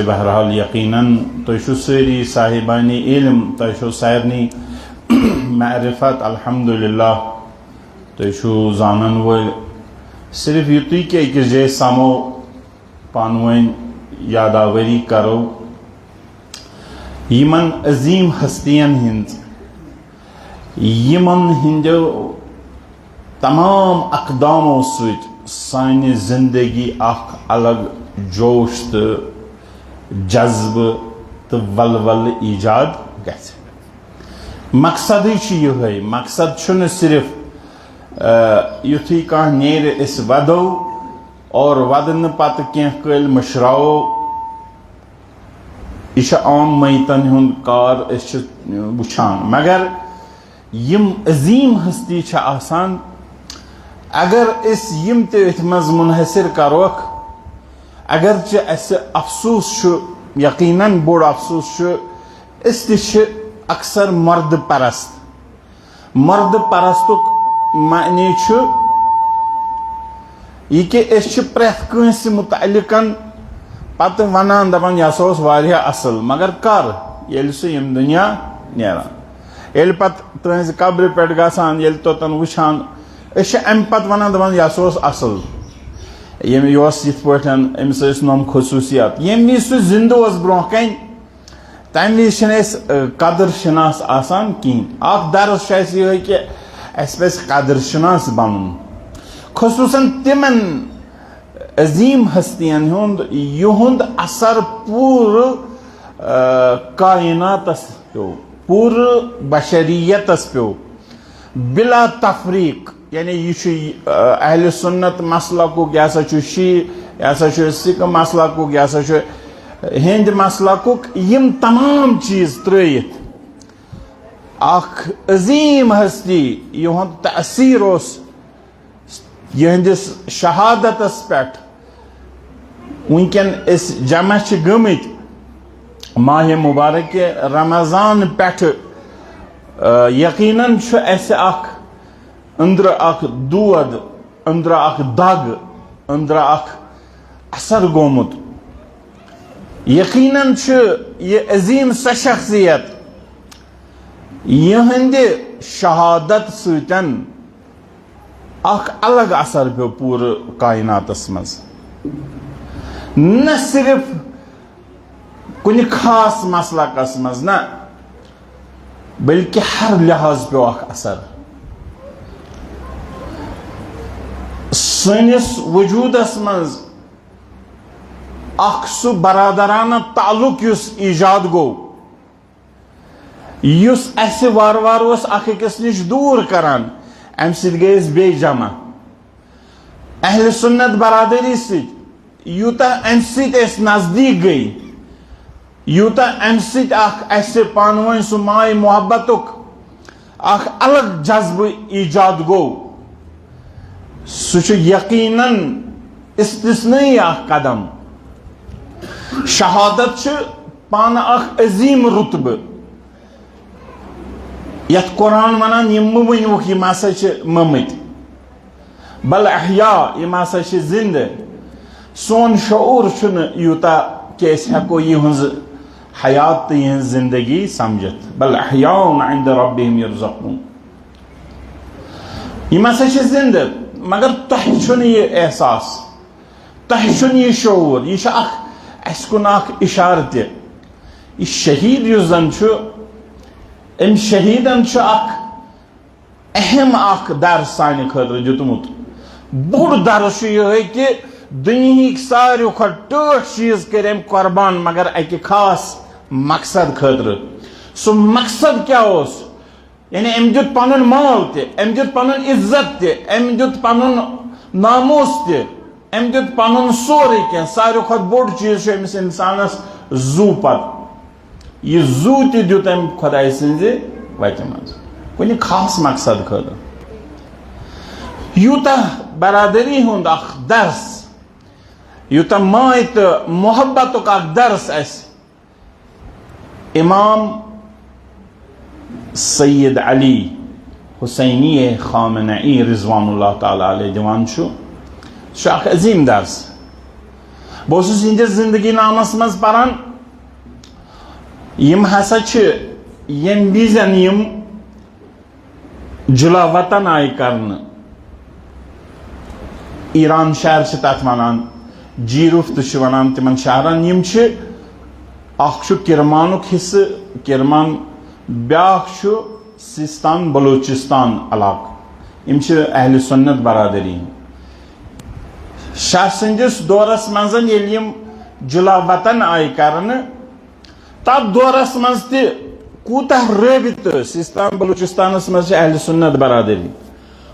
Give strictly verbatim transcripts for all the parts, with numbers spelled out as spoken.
بہرحال، یقیناً تُہۍ چھِو سٲری صاحبانِ علم، تۄہہِ چھو سارنٕے معرفت، الحمدللہ، تُہۍ چھِو زانن وٲلۍ۔ صرف یُتُے کہِ أکِس جایہِ سمو، پانہٕ ؤنۍ یاداوٲری کرو یِمن عظیٖم ہستین ہٕنٛز، یِمن ہٕنٛدیو تمام اقدامو سۭتۍ سانہِ زندگی اکھ الگ جوش تہٕ جذبہٕ تہٕ ولولہٕ ایجاد گژھِ۔ مقصدٕے چھُ یِہوٚے، مقصد چھُنہٕ صرف، آ، یُتھُے کانٛہہ نیرِ أسۍ ودو اور ودنہٕ پتہٕ کینٛہہ کٲلۍ مٔشراوو۔ یہِ چھُ عام میتن ہُنٛد کار، أسۍ چھِ وٕچھان۔ مگر یِم عظیٖم ہستی چھِ آسان، اگر أسۍ یِم تہِ أتھۍ منٛز منحصر کروکھ، اگرچہِ اَسہِ افسوس چھُ، یقیناً بوٚڑ افسوس چھُ، أسۍ تہِ چھِ اکثر مردٕ پرست۔ مردٕ پرستُک معنی چھُ یہِ کہِ أسۍ چھِ پرٛٮ۪تھ کٲنٛسہِ مُتعلِقَن پَتہٕ وَنان، دَپان، "یہِ ہسا اوس واریاہ اَصٕل"، مگر کَر؟ ییٚلہِ سُہ ییٚمہِ دُنیا نیران، ییٚلہِ پَتہٕ تُہٕنٛزِ قبرِ پٮ۪ٹھ گژھان، ییٚلہِ توٚتَن وٕچھان، أسۍ چھِ اَمہِ پَتہٕ وَنان، دَپان، "یہِ ہسا اوس اَصٕل"، ییٚمہِ، یہِ اوس یِتھ پٲٹھۍ، أمِس ٲسۍ نۄم خصوٗصیات۔ ییٚمہِ وِزِ سُہ زِندٕ اوس برونٛہہ کَنہِ، تَمہِ وِزِ چھِنہٕ أسۍ، ٲ، قدر شناس آسان کِہیٖنۍ۔ اَکھ درس چھُ اَسہِ یِہوٚے کہِ اَسہِ پَزِ قدر شناس بَنُن، خصوٗصاً تِمَن عظیٖم ہستین ہُنٛد، یِہُنٛد اثر پوٗرٕ، ٲ، کائناتَس پیوٚو، پوٗرٕ بشریتَس پیوٚو، بلا تفریق۔ یعنی یہِ چھُ، آ، اہل سنت مسلکُک، یہِ ہسا چھُ شیعہ، یہِ ہسا چھُ سکھ مسلکُک، یہِ ہسا چھُ ہند مسلکُک، یِم تمام چیٖز ترٲیِتھ اکھ عظیٖم ہستی، یِہُنٛد تأثیر اوس یِہنٛدِس شہادتس پٮ۪ٹھ۔ وٕنکٮ۪ن أسۍ جمع چھِ گٔمٕتۍ ماہِ مبارک رمضان پٮ۪ٹھٕ، آ، یقیناً چھُ اَسہِ اکھ أنٛدرٕ اکھ دود، أنٛدرٕ اکھ دگ، أنٛدرٕ اکھ اثر گوٚمُت۔ یقیناً چھُ یہِ عظیٖم سۄ شخصیت، یِہنٛدِ شہادت سۭتۍ اکھ الگ اثر پیوٚو پوٗرٕ کائناتس منٛز۔ نہ صرف کُنہِ خاص مسلکس منٛز، نہ، بلکہِ ہر لحاظ پیوٚو اکھ اثر۔ سٲنِس وجوٗدس منٛز اکھ سُہ برادرانہ تعلق یُس ایجاد گوٚو، یُس اَسہِ وارٕ وارٕ اوس اکھ أکِس نِش دوٗر کران، اَمہِ سۭتۍ گٔے أسۍ بیٚیہِ جمع۔ اہل سنت برادری سۭتۍ یوٗتاہ اَمہِ سۭتۍ أسۍ نزدیٖک گٔے، یوٗتاہ اَمہِ سۭتۍ اکھ اَسہِ پانہٕ ؤنۍ سُہ ماے محبتُک اکھ الگ جذبہٕ ایجاد گوٚو، سُہ چھُ یقیناً استثنائی اکھ قدم۔ شہادت چھِ پانہٕ اکھ عظیٖم رُتبہٕ، یتھ قرآن ونان، یِم مہٕ ؤنِوُکھ یِم ہسا چھِ مٔمٕتۍ، بل احیاء، یِم ہسا چھِ زندٕ۔ سون شعور چھُنہٕ یوٗتاہ کہِ أسۍ ہٮ۪کو یِہٕنٛز حیات تہٕ یِہٕنٛز زندگی سمجھِتھ۔ بل احیاء عند ربهم يرزقون۔ یِم ہسا چھِ زندٕ، مگر تۄہہِ چھُنہٕ یہِ احساس، تۄہہِ چھُنہٕ یہِ شعور۔ یہِ چھُ اکھ، اَسہِ کُن اکھ اِشارٕ تہِ۔ یہِ شہیٖد یُس زن چھُ، أمۍ شہیٖدن چھُ اکھ اہم اکھ درس سانہِ خٲطرٕ دیُتمُت۔ بوٚڑ درس چھُ یِہوٚے کہِ دُنیہٕکۍ ساروی کھۄتہٕ ٹٲٹھۍ چیٖز کٔرۍ أمۍ قۄربان، مگر اکہِ خاص مقصد خٲطرٕ۔ سُہ مقصد کیٛاہ اوس؟ یعنی أمۍ دیُت پنُن مال تہِ، أمۍ دیُت پنُن عزت تہِ، أمۍ دیُت پنُن ناموس تہِ، أمۍ دیُت پنُن سورُے کینٛہہ۔ ساروی کھۄتہٕ بوٚڑ چیٖز چھُ أمِس انسانس زُو پتہٕ۔ یہِ زُو تہِ دیُت أمۍ خۄداے سٕنٛزِ وتہِ منٛز کُنہِ خاص مقصد خٲطرٕ۔ یوٗتاہ برادری ہُنٛد اکھ درس، یوٗتاہ ماے تہٕ محبتُک اکھ درس اَسہِ امام سید علی حسینی خامنہ ای رضوان اللہ تعالیٰ علیہ دِوان چھُ، سُہ چھُ اکھ عظیٖم درس۔ بہٕ اوسُس یِہنٛدِس زندگی نامس منٛز پران، یِم ہسا چھِ ییٚمہِ وِزٮ۪ن یِم جُلا وطن آیہِ کرنہٕ، ایران شہر چھِ تتھ ونان، جیروف تہِ چھِ ونان تِمن شہرن، یِم چھِ، اکھ چھُ کرمانُک حصہٕ، کرمان، بیاکھ چھُ سیستان بلوچستان علاقہٕ، یِم چھِ اہل سنت برادری ہٕنٛدۍ۔ شاہ سٕنٛدِس دورس منٛز ییٚلہِ یِم جُلا وطن آیہِ کرنہٕ، تتھ دورس منٛز تہِ کوٗتاہ رٲبطہٕ سیستان بلوچستانس منٛز چھِ اہل سنت برادری،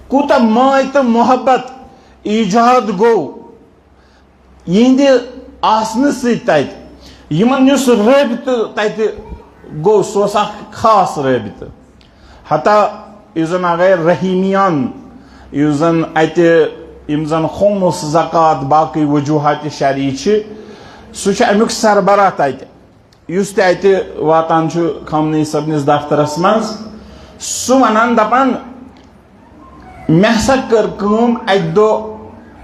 کوٗتاہ ماے تہٕ محبت ایجاد گوٚو یِہنٛدِ آسنہٕ سۭتۍ تتہِ، یِمن یُس رٲبطہٕ تتہِ گوٚو، سُہ اوس اکھ خاص رٲبطہٕ۔ حتیٰ یُس زن آغاے رحیمیان، یُس زن اتہِ، یِم زن خمس، زکوٰۃ، باقٕے وجوہات شرعی چھِ، سُہ چھُ امیُک سربراہ تتہِ، یُس تہِ اتہِ واتان چھُ خامنہٕ ای صٲبنِس دفترس منٛز، سُہ ونان دپان، مےٚ ہسا کٔر کٲم اکہِ دۄہ،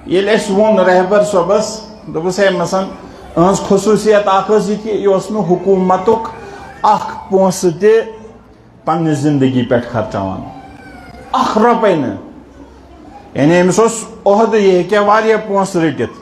ییٚلہِ اَسہِ ووٚن رہبر صٲبس، دوٚپُس، ہے، مثلاً، أہنٛز خصوٗصیت اکھ ٲس یہِ کہِ یہِ اوس نہٕ حکوٗمتُک اکھ پونٛسہٕ تہِ پننہِ زندگی پٮ۪ٹھ خرچاوان، اکھ رۄپے نہٕ۔ یعنی أمِس اوس عہدٕ، یہِ ہیٚکہِ ہا واریاہ پونٛسہٕ رٔٹِتھ۔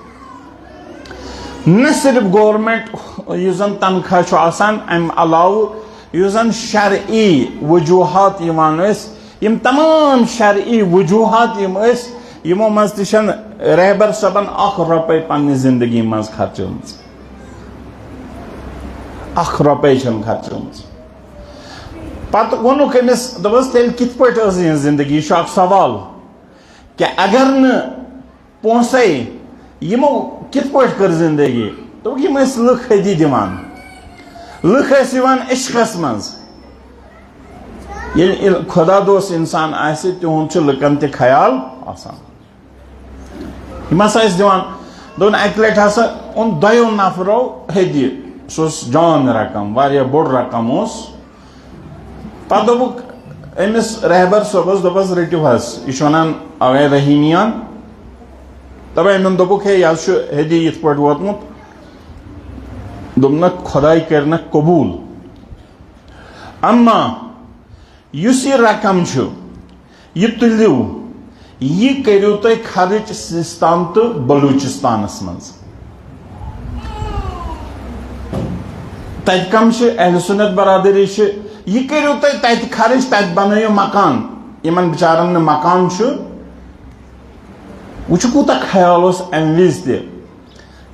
نہ صرف گورنمنٹ یُس زن تنخواہ چھُ آسان، امہِ علاوٕ یُس زن شرعی وجوہات یِوان ٲسۍ، یِم تمام شرعی وجوہات یِم ٲسۍ، یِمو منٛز تہِ چھَنہٕ رہبر صٲبن اکھ رۄپے پننہِ زندگی منٛز خرچٲومٕژ۔ اکھ رۄپے چھَنہٕ خرچٲومٕژ۔ پتہٕ ووٚنُکھ أمِس، دوٚپُس، تیٚلہِ کِتھ پٲٹھۍ ٲس یِہٕنٛز زندگی؟ یہِ چھُ اکھ سوال۔ کہِ اگر نہٕ پونٛسَے، یِمو کِتھ پٲٹھۍ کٔر زندگی؟ دوٚپُکھ، یِم ٲسۍ لُکھ ہدی دِوان۔ لُکھ ٲسۍ یِوان عشقَس منٛز۔ ییٚلہِ اِل-، خۄدا دوست اِنسان آسہِ، تِہُنٛد چھُ لُکَن تہِ خیال آسان۔ یِم ہسا ٲسۍ دِوان، دوٚپُن، اَکہِ لَٹہِ ہسا اوٚن دۄیو نفرو ہدیہِ۔ سُہ اوس جان رقم، واریاہ بوٚڑ رقم اوس۔ پتہٕ دوٚپُکھ أمِس رہبر صٲبس، دوٚپُس، "رٔٹِو حظ، یہِ چھُ وَنان اوے رحیمیان۔" دَپان أمۍ دوٚپُکھ، "ہے، یہِ حظ چھُ ہدی یِتھ پٲٹھۍ ووتمُت۔" دوٚپنَکھ، "خۄداے کَرِ نہ قبوٗل۔ اما یُس یہِ رقم چھُ، یہِ تُلِو، یہِ کٔرِو تُہۍ خرٕچ سِستان تہٕ بلوچستانَس منٛز۔" تَتہِ کَم چھِ اہل سنت برادری چھِ، یہِ کٔرِو تُہۍ تَتہِ خرٕچ، تَتہِ بَنٲیِو مکان۔ یِمَن بِچارَن نہٕ مکان چھُ، وٕچھِو کوٗتاہ خیال اوس اَمہِ وِزِ تہِ۔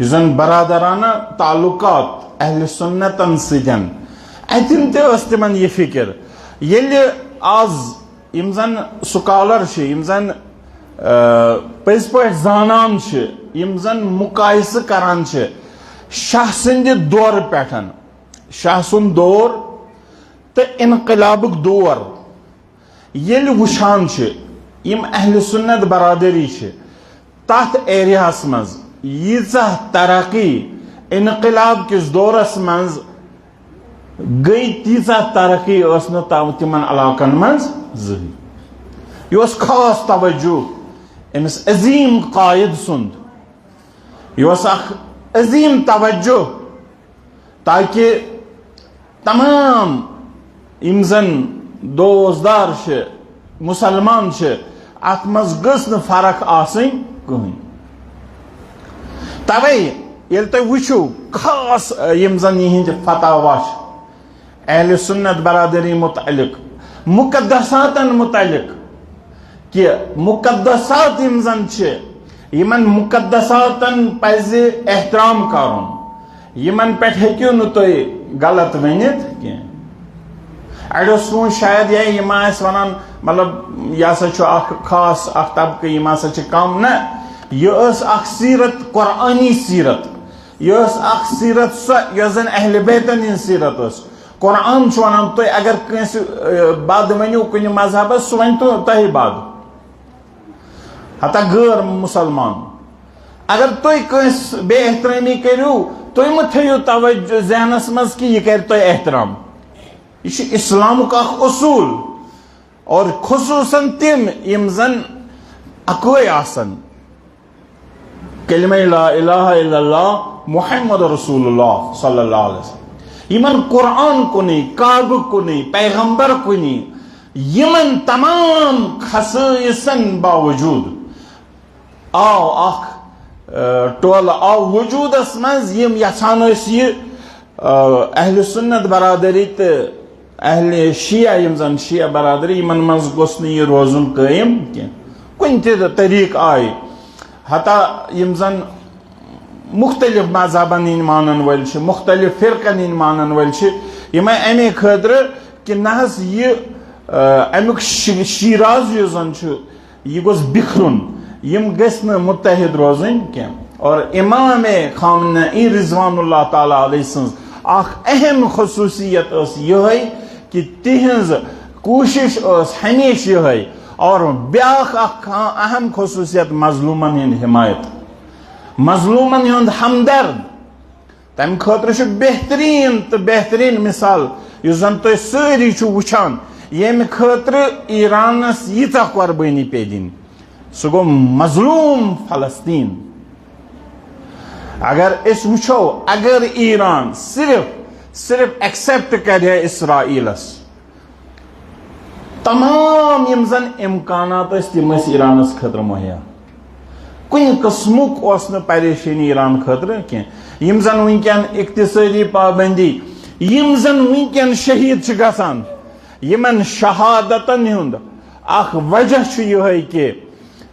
یُس زَن برادرانہ تعلقات اہل سنتَن سۭتۍ، اَتٮ۪ن تہِ ٲس تِمَن یہِ فِکر۔ ییٚلہِ آز یِم زَن سکالر چھِ، یِم زَن، آ، پٔزۍ پٲٹھۍ زانان چھِ، یِم زَن مُقایسہٕ کران چھِ شاہ سٕنٛدِ دورٕ پٮ۪ٹھ، شاہ سُنٛد دور تہٕ انقلابُک دور ییٚلہِ وٕچھان چھِ، یِم اہل سنت برادری چھِ، تَتھ ایریاہَس منٛز ییٖژاہ ترقی، انقلاب کِس دورس منٛز گٔے، تیٖژاہ ترقی ٲس نہٕ تَو-، تِمن علاقن منٛز زٕہٕنۍ۔ یہِ اوس خاص توجہ أمِس عظیٖم قائد سُنٛد۔ یہِ اوس اکھ عظیٖم توجہ، تاکہِ تمام یِم زن دوستدار چھِ، مسلمان چھِ، اتھ منٛز گٔژھ نہٕ فرق آسٕنۍ کٕہٕنۍ۔ توے ییٚلہِ تُہۍ وٕچھِو، خاص یِم زن یِہنٛدۍ فتاوا چھِ اہل سنت برادری متعلق، مقدساتن متعلق، کہِ مقدسات یِم زن چھِ، یِمن مقدساتن پزِ احترام کرُن۔ یِمن پٮ۪ٹھ ہیٚکِو نہٕ تُہۍ غلط ؤنِتھ کینٛہہ۔ اَڑیو سوٗنچ شاید، یا یِم آسہِ وَنان، مطلب، یہِ ہسا چھُ اکھ خاص اکھ طبقہٕ، یِم ہسا چھِ کم۔ نہ، یہِ ٲس اکھ سیرت، قرآنی سیرت۔ یہِ ٲس اکھ سیرت سۄ، یۄس زن اہل بیتن ہٕنٛز سیرت ٲس۔ قرآن چھُ وَنان، تُہۍ اگر کٲنٛسہِ، اے، بد ؤنِو کُنہِ مذہبس، سُہ وَنہِ تُہ-، تۄہہِ بد۔ حتیٰ غٲر مسلمان۔ اگر تُہۍ کٲنٛسہِ بے احترٲمی کٔرِو، تُہۍ مہٕ تھٲیِو توجہ ذہنس منٛز کہِ یہِ کَرِ تۄہہِ احترام۔ یہِ چھُ اسلامُک اکھ اصوٗل۔ اور خصوٗصاً تِم یِم زن اکوے آسن، کلمہ لا الہ الا اللہ محمد رسول اللہ صلی اللہ علیہ وسلم، یمن قرآن کُنی، کعبہ کُنی، پیغمبر کُنی، یمن تمام خصائصن باوجود آو اکھ، آ، ٹولہ آو وجودس منز، یم یژھان ٲسۍ یہ، آ، اہل سنت برادری تہٕ اہل شیعہ، یم زن شیعہ برادری، یمن منز گوٚژھ نہٕ یہ روزُن قٲیم کینٛہہ۔ کُنہِ تہِ طریقہٕ آیہِ، حتیٰ یم زن مختلف مذہبن ہٕنٛدۍ مانن وٲلۍ چھِ، مختلف فرقن ہٕنٛدۍ مانن وٲلۍ چھِ، یمے امے خٲطرٕ کہِ نہ حظ یہ، آ، امیُک شی-، شیراز یُس زن چھُ، یہ گوٚژھ بکھرُن، یم گٔژھۍ نہٕ متحد روزٕنۍ کینٛہہ۔ اور امام خامنہ ای رضوان اللہ تعالیٰ علیہ سٕنٛز اکھ اہم خصوصیت ٲس یہے کہِ تہنٛز کوٗشش ٲس ہمیشہ یہے۔ اور بیاکھ اکھ اہم خصوصیت مظلومن ہٕنٛد حمایت، مظلومن ہُنٛد ہمدرد۔ تمہِ خٲطرٕ چھُ بہتریٖن تہٕ بہتریٖن مثال، یُس زن تُہۍ سٲری چھِو وٕچھان، ییٚمہِ خٲطرٕ ایرانس ییٖژاہ قۄربٲنی پیٚیہِ دِنۍ۔ سُہ گوٚو مظلوم فلسطین۔ اگر أسۍ وٕچھو، اگر ایران صرف، صرف ایکسپٹ کرِ ہا اسرائیلس، تمام یم زن امکانات ٲسۍ، تِم ٲسۍ ایرانس خٲطرٕ مہیا۔ کُنہِ قٕسمُک اوس نہٕ پریشٲنی ایران خٲطرٕ کینٛہہ۔ یم زن وٕنکیٚن اقتصٲدی پابندی، یم زن وٕنکیٚن شہید چھِ گژھان، یمن شہادتن ہُنٛد اکھ وجہ چھُ یِہوٚے کہِ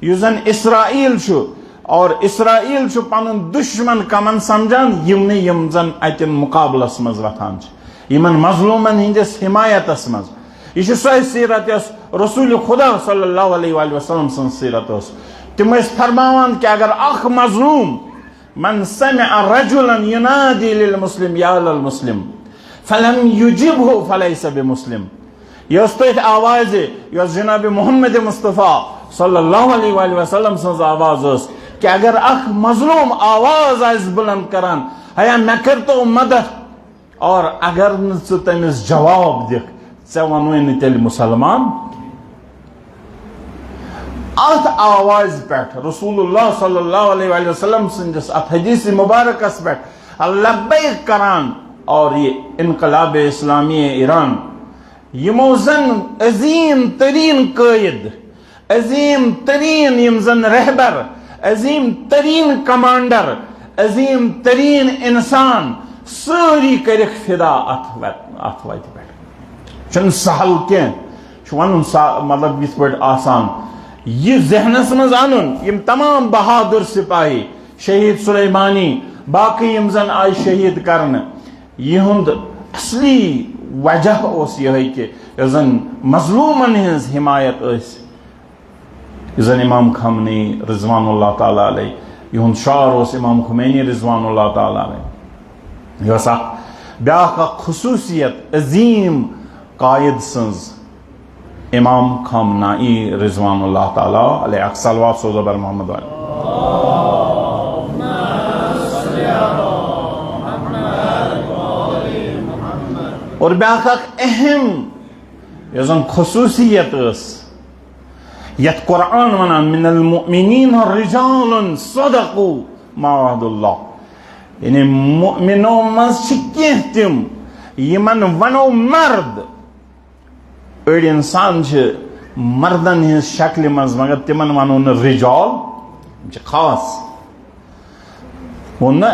یُس زن اسرائیل چھُ، اور اسرائیل چھُ پنُن دشمن کمن سمجھان؟ یِمنٕے، یِم زن اتٮ۪ن مقابلس منٛز وۄتھان چھِ، یِمن مظلومن ہٕنٛدِس حمایتس منٛز۔ یہِ چھِ سۄے سیرت یۄس رسول خدا صلی اللہ علیہ وآلہ وسلم سٕنٛز سیرت ٲس۔ تِم ٲسۍ فرماوان کہِ اگر اکھ مظلوم، من سمع رجلا ینادی للمسلم یا للمسلم فلم یجبہ فلیس بمسلم، یۄس تٔتھۍ آوازِ، یۄس جناب محمد مصطفیٰ صلی اللہ علیہ وآلہ وسلم سٕنٛز آواز ٲس، کہِ اگر اکھ مظلوم آواز آسہِ بلند کران، ہیا مےٚ کٔرتو مدد، اور اگر نہٕ ژٕ تٔمِس جواب دِکھ، ژےٚ وَنوے نہٕ تیٚلہِ مُسلمان۔ اتھ آوازِ پٮ۪ٹھ رسول اللہ صلی اللہ علیہ وآلہ وسلم سٕنٛدِس اتھ حدیث مبارکس پٮ۪ٹھ لبیک کران، اور یہ انقلاب اسلامی ایران، یمو زن عظیم ترین قائد، عظیم ترین یم زن رہبر، عظیم ترین کمانڈر، عظیم ترین انسان، سٲری کٔرِکھ فدا اتھ وت-، اتھ وتہِ پٮ۪ٹھ۔ چھُنہٕ سہل کینٛہہ، چھُ ونُن سا-، مطلب یِتھ پٲٹھۍ آسان۔ یہِ ذہنس منٛز انُن، یم تمام بہادر سپاہی، شہید سلیمانی، باقی یم زن آیہِ شہید کرنہٕ، یِہُنٛد اصلی وجہ اوس یِہوٚے کہِ یۄس زن مظلومن ہٕنٛز حمایت ٲس، یُس زن امام خامنی رضوان اللہ تعالیٰ علیہ، یِہُنٛد شعار اوس امام خمینی رضوان اللہ تعالیٰ علیہ۔ یہِ ٲس اکھ بیاکھ اکھ خصوٗصیت عظیم قائد سٕنٛز، امام خامنائی رضوان اللہ تعالیٰ علیہ۔ اکھ صلوات سوزو بر محمد والے۔ اور بیاکھ اکھ اہم یۄس زن خصوٗصیت ٲس، یتھ قرآن ونان، من المؤمنین رجال صدقوا ما عاہدوا اللہ، یعنی مؤمنو منٛز چھِ کینٛہہ تِم یِمن ونو مرد، أڑۍ انسان چھِ مردن ہٕنٛز شکلہِ منٛز، مگر تِمن ونو نہٕ رجال، یِم چھِ خاص۔ ووٚن نہ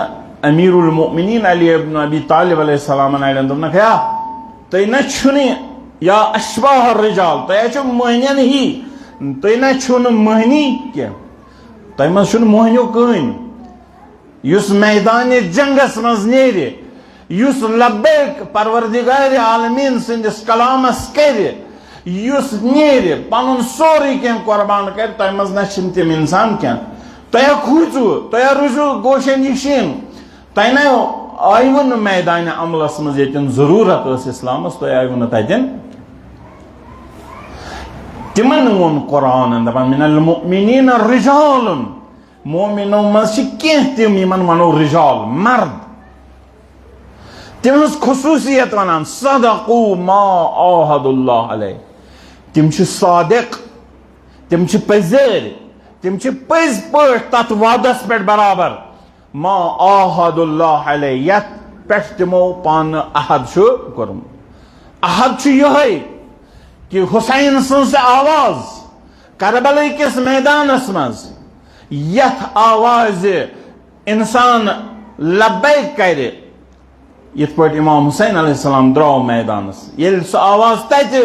امیر المؤمنین علی ابن ابی طالب علیہ السلامن اڑٮ۪ن، دوٚپنکھ، یا تُہۍ نہ چھُنہٕ، یا اشباہ الرجال، تُہۍ ہا چھِو مٔہنین ہی، تُہۍ نہ چھِو نہٕ مٔہنی کینٛہہ، تۄہہِ منٛز چھُنہٕ مٔہنیو کٕہٕنۍ۔ یُس میدانِ جنگس منٛز نیرِ، یُس لبیک پروردگار عالمین سٕنٛدِس کلامس کرِ، یُس نیرِ، پنُن سورُے کینٛہہ قربان کرِ، تۄہہِ منٛز نہ چھِنہٕ تِم انسان کینٛہہ۔ تۄہہِ ہا کھوٗژوٕ، تۄہہِ ہا روٗزوٕ گوشن نِشین، تۄہہِ نہ آیوٕ نہٕ میدانِ عملس منٛز ییٚتٮ۪ن ضروٗرت ٲس اسلامس، تۄہہِ آیوٕ نہٕ تتٮ۪ن۔ تِمن ووٚن قرآنن، دپان، من المؤمنین رجال، مومنو منٛز چھِ کینٛہہ تِم یِمن ونو رجال، مرد۔ تِہنٛز خصوٗصیت ونان، صدقوا ما عاہدوا اللہ علیہ۔ تِم چھِ صادق، تِم چھِ پٔزۍ۔ تِم چھِ پٔزۍ پٲٹھۍ تتھ وعدس پٮ۪ٹھ برابر، ما عاہد اللہ علیہ، یتھ پٮ۪ٹھ تِمو پانہٕ عہد چھُ کوٚرمُت۔ عہد چھُ یِہوٚے کہِ حسین سٕنٛز آواز کربلہٕ کِس میدانس منٛز، یتھ آوازِ انسان لبیک کرِ، یِتھ پٲٹھۍ امام حسین علیہ السلام درٛاو میدانس، ییٚلہِ سُہ آواز تتہِ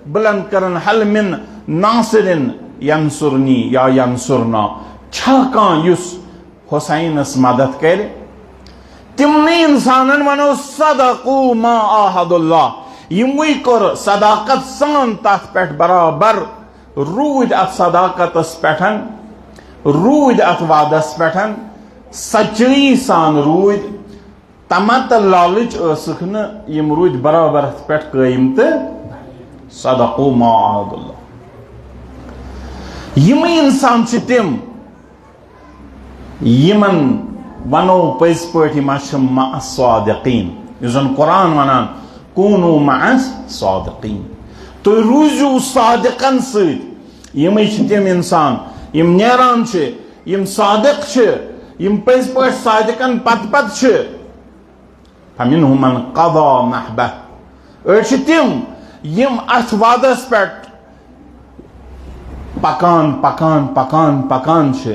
بلند کرن، "حل من ناصر ینصرنی یا ینصرنا"، چھا کانٛہہ یُس حسینس مدد کرِ؟ تِمنٕے انسانن ونو، "صدقوا ما عاہد اللہ"، یِموٕے کوٚر صداقت سان تتھ پٮ۪ٹھ برابر، روٗدۍ اتھ صداقتس پٮ۪ٹھ، روٗدۍ اتھ وعدس پٮ۪ٹھ، سچٲیی سان روٗدۍ۔ طمع تہٕ لالچ ٲسٕکھ نہٕ، یِم روٗدۍ برابر اتھ پٮ۪ٹھ قٲیِم تہٕ صدقوا ما عاہد اللہ۔ یِمٕے انسان چھِ تِم، یِمن ونو پٔزۍ پٲٹھۍ، یِم ہا چھِ مع الصادقین، یُس زن قرآن ونان، "کونوا مع الصادقین"، تُہۍ روٗزِو صادقن سۭتۍ۔ یِمٕے چھِ تِم انسان، یِم نیران چھِ، یِم صادق چھِ، یِم پٔزۍ پٲٹھۍ صادقن پتہٕ پتہٕ چھِ۔ فمنهم من قضى نحبه۔ أڑۍ چھِ تِم، یِم اتھ وعدس پٮ۪ٹھ پکان، پکان، پکان، پکان چھِ،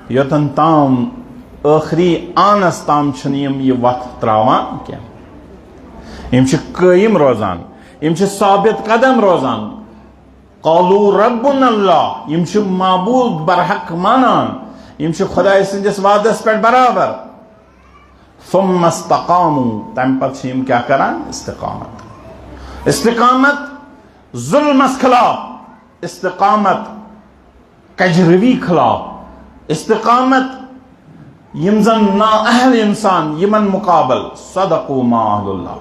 یوٚتن تام ٲخری آنس تام چھِنہٕ یِم یہِ وتھ تراوان کینٛہہ۔ یِم چھِ قٲیِم روزان، یِم چھِ ثابت قدم روزان۔ قالوا ربنا اللہ، یِم چھِ معبود برحق مانان، یِم چھِ خداے سٕنٛدِس وعدس پٮ۪ٹھ برابر۔ ثم استقاموا، تمہِ پتہٕ چھِ یِم کیٛاہ کران؟ استقامت۔ استقامت ظلمس خلاف، استقامت کجروی خلاف، استقامت یِم زن نااہل انسان، یِمن مقابل۔ صدقوا ما عاہد اللہ۔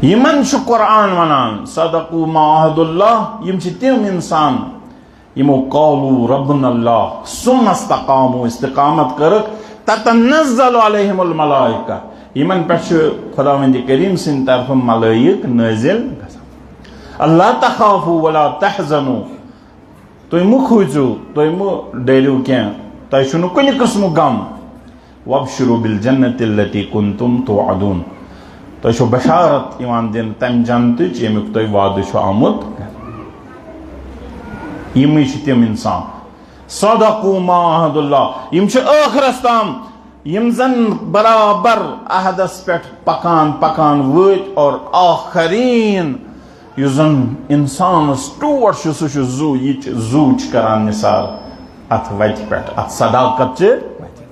یِمن چھُ قرآن ونان، صدقوا ما عاہد اللہ، یِم چھِ تِم انسان، یِمو قالوا ربنا اللہ ثم استقاموا، استقامت کٔرٕکھ، تتنزل علیہم الملائکہ، یِمن پٮ۪ٹھ چھُ خداوند کریم سٕنٛدِ طرفہٕ ملائک نٲزِل گژھان۔ اللہ تخافوا ولا تحزنوا، تُہۍ مہٕ کھوٗژِو، تُہۍ مہٕ ڈٲرِو کینٛہہ، تۄہہِ چھُنہٕ کُنہِ قٕسمُک غم۔ وابشروا بالجنة التي كنتم توعدون، تۄہہِ چھو بشارت یِوان دِنہٕ تمہِ جنتٕچ، ییٚمیُک تۄہہِ وعدٕ چھُ آمُت کرنہٕ۔ یِمٕے چھِ تِم انسان، صدقوا ما عاہد اللہ، یِم چھِ ٲخرس تام، یِم زن برابر عہدس پٮ۪ٹھ پکان پکان وٲتۍ، اور آخرین یُس زن انسانس ٹوٹھ چھُ، سُہ چھُ زُو، یہِ چھُ زُو چھُ کران نثار اتھ وتہِ پٮ۪ٹھ، اتھ صداقت چہِ وتہِ پٮ۪ٹھ۔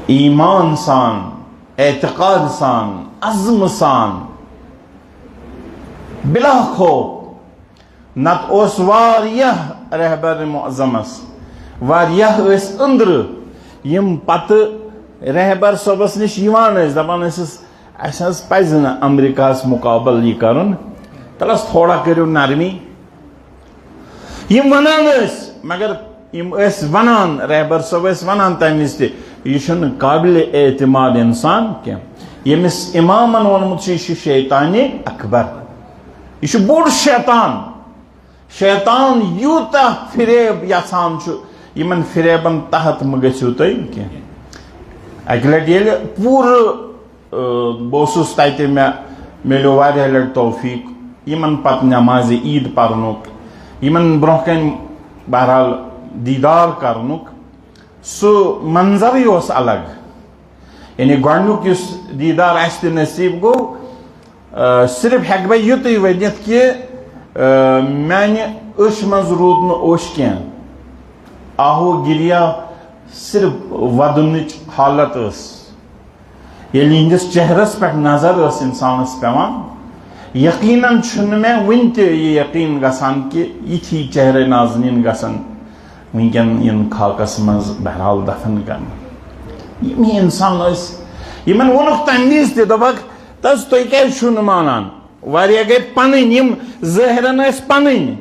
ایمان سان، اعتقاد سان، عزم سان، بلا خوف۔ نتہٕ اوس واریاہ رہبر معظمس، واریاہ ٲسۍ أنٛدرٕ، یِم پتہٕ رہبر صٲبس نِش یِوان ٲسۍ، دپان ٲسِس، "اسہِ حظ پزِ نہٕ امریکہس مقابل یہِ کرُن، تلس تھوڑا کٔرِو نرمی۔" یِم ونان ٲسۍ، مگر یِم ٲسۍ ونان، رہبر صٲب ٲسۍ ونان تمہِ وِزِ تہِ، "یہِ چھُنہٕ قابل اعتماد انسان کینٛہہ۔ ییٚمِس امامن ووٚنمُت چھُ، یہِ چھُ شیطانِ اکبر، یہِ چھُ بوٚڑ شیطان۔" شیطان یوٗتاہ فریب یژھان چھُ، یِمن فریبن تحت مہٕ گٔژھِو تُہۍ کینٛہہ۔ اکہِ لٹہِ ییٚلہِ پوٗرٕ، آ، بہٕ اوسُس تتہِ، مےٚ میلیو واریاہ لٹہِ توفیق یِمن پتہٕ نمازِ عید پرنُک، یِمن برونٛہہ کنہِ بہرحال دیدار کرنُک۔ سُہ منظرٕے اوس الگ۔ یعنی گۄڈنیُک یُس دیدار اسہِ تہِ نصیب گوٚو، آ، صرف ہیٚکہٕ بہٕ یُتُے ؤنِتھ کہِ، آ، میانہِ أچھ منٛز روٗد نہٕ اوٚش کینٛہہ۔ آہو گِریا صرف ودنٕچ حالت ٲس۔ ییٚلہِ یِہنٛدِس چہرس پٮ۪ٹھ نظر ٲس انسانس پٮ۪وان، یقیناً چھُنہٕ مےٚ وُنہِ تہِ یہِ یقین گژھان کہِ یِتھی چہرے نازنیٖن گژھن وٕنکٮ۪ن یِن خاکس منٛز بہرحال دفن کرنہٕ۔ یِم ہی انسان ٲسۍ، یِمن ووٚنُکھ تمہِ وِزِ تہِ، دوٚپکھ، "تس تُہۍ کیازِ چھِو نہٕ مانان؟" واریاہ گٔے پنٕنۍ، یِم ظٲہرن ٲسۍ پنٕنۍ،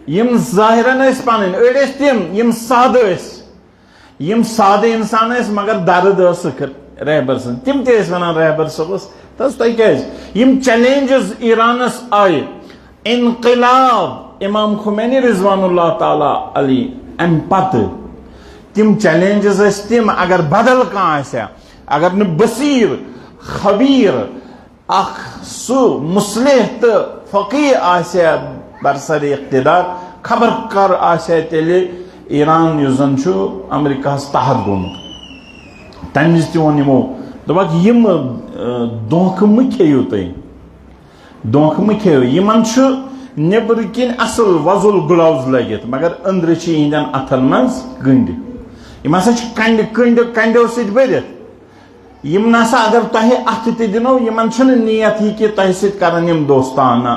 یِم ظٲہرن ٲسۍ پنٕنۍ، أڑۍ ٲسۍ تِم، یِم سادٕ ٲسۍ، یِم سادٕ انسان ٲسۍ، مگر درد ٲسٕکھ رہبر سٕنٛز۔ تِم تہِ ٲسۍ ونان رہبر صٲبس، "تس تۄہہِ کیازِ؟" یِم چیلنجز ایرانس آیہِ، انقلاب امام خمینی رضوان اللہ تعالیٰ علیہ امہِ پتہٕ تِم چیلنجز ٲسۍ تِم، اگر بدل کانٛہہ آسہِ ہا، اگر نہٕ بصیر، خبیر، اکھ سُہ مصلح تہٕ فقیہ آسہِ ہا برسر اقتدار، خبر کر آسہِ ہا تیٚلہِ ایران یُس زن چھُ امریکہس تحت گوٚمُت۔ تمہِ وِزِ تہِ ووٚن یِمو، دوٚپکھ، یِم، ٲ، دھوکہٕ مہٕ کھیٚیِو تُہۍ۔ دھوکہٕ مہٕ کھیٚیِو، یِمن چھُ نیٚبرٕ کِنۍ اصل وۄزُل gloves لٲگِتھ، مگر أنٛدرٕ چھِ یِہنٛدٮ۪ن اتھن منٛز کنڈِ۔ یِم ہسا چھِ کنڈِ، کنڈِ، کنڈیو سۭتۍ بٔرِتھ۔ یِم نسا اگر تۄہہِ اتھٕ تہِ دِنو، یِمن چھُنہٕ نیت یہِ کہِ تۄہہِ سۭتۍ کرن یِم دوستانہ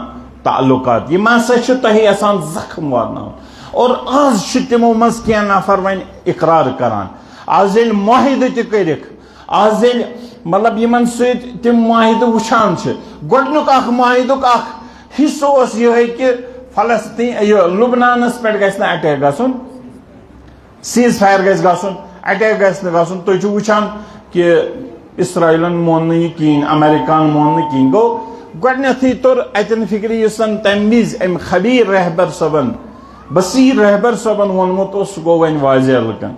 تعلقات۔ یِم ہسا چھِ تۄہہِ یژھان زخم واتناوُن۔ اور آز چھِ تِمو منٛز کینٛہہ نفر وۄنۍ اقرار کران۔ آز ییٚلہِ معاہدٕ تہِ کٔرِکھ، آز ییٚلہِ، مطلب، یِمن سۭتۍ تِم معاہدٕ وٕچھان چھِ، گۄڈٕنیُک اکھ معاہدُک اکھ حصہٕ اوس یِہوٚے کہِ فلسطین، یہِ لبنانس پٮ۪ٹھ گژھِ نہٕ اٹیک گژھُن، cease fire گژھِ گژھُن، اٹیک گژھِ نہٕ گژھُن۔ تُہۍ چھِو وٕچھان کہِ اسرائیلن مون نہٕ یہِ کِہیٖنۍ، امریکہن مون نہٕ کِہیٖنۍ۔ گوٚو، گۄڈٕنیتھٕے توٚر اتٮ۪ن فکرِ، یُس زن تمہِ وِزِ امہِ خبیر رہبر صٲبن، بصیر رہبر صٲبن ووٚنمُت اوس، سُہ گوٚو وۄنۍ واضح لُکن۔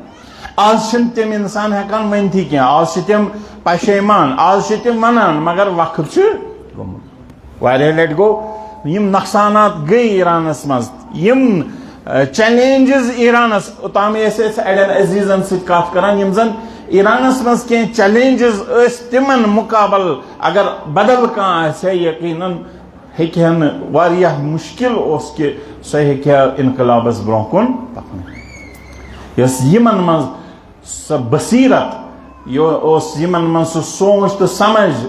آز چھِنہٕ تِم انسان ہٮ۪کان ؤنتھٕے کینٛہہ، آز چھِ تِم پشیمان، آز چھِ تِم ونان، مگر وقت چھُ گوٚمُت۔ واریاہ لٹہِ گوٚو، یِم نۄقصانات گٔے ایرانس منٛز، یِم، ٲ، challenges ایرانس، اوٚتام ٲسۍ أسۍ اڑٮ۪ن عزیزن سۭتۍ کتھ کران، یِم زن ایرانس منٛز کینٛہہ challenges ٲسۍ، تِمن مقابل اگر بدل کانٛہہ آسہِ ہا، یقیناً ہیٚکہِ ہا نہٕ، واریاہ مُشکِل اوس کہِ سۄ ہیٚکہِ ہا انقلابس برونٛہہ کُن پکنٲوِتھ۔ یۄس یِمن منٛز سۄ بصیرت، یہِ اوس یِمن منٛز سُہ سونٛچ تہٕ سمجھ،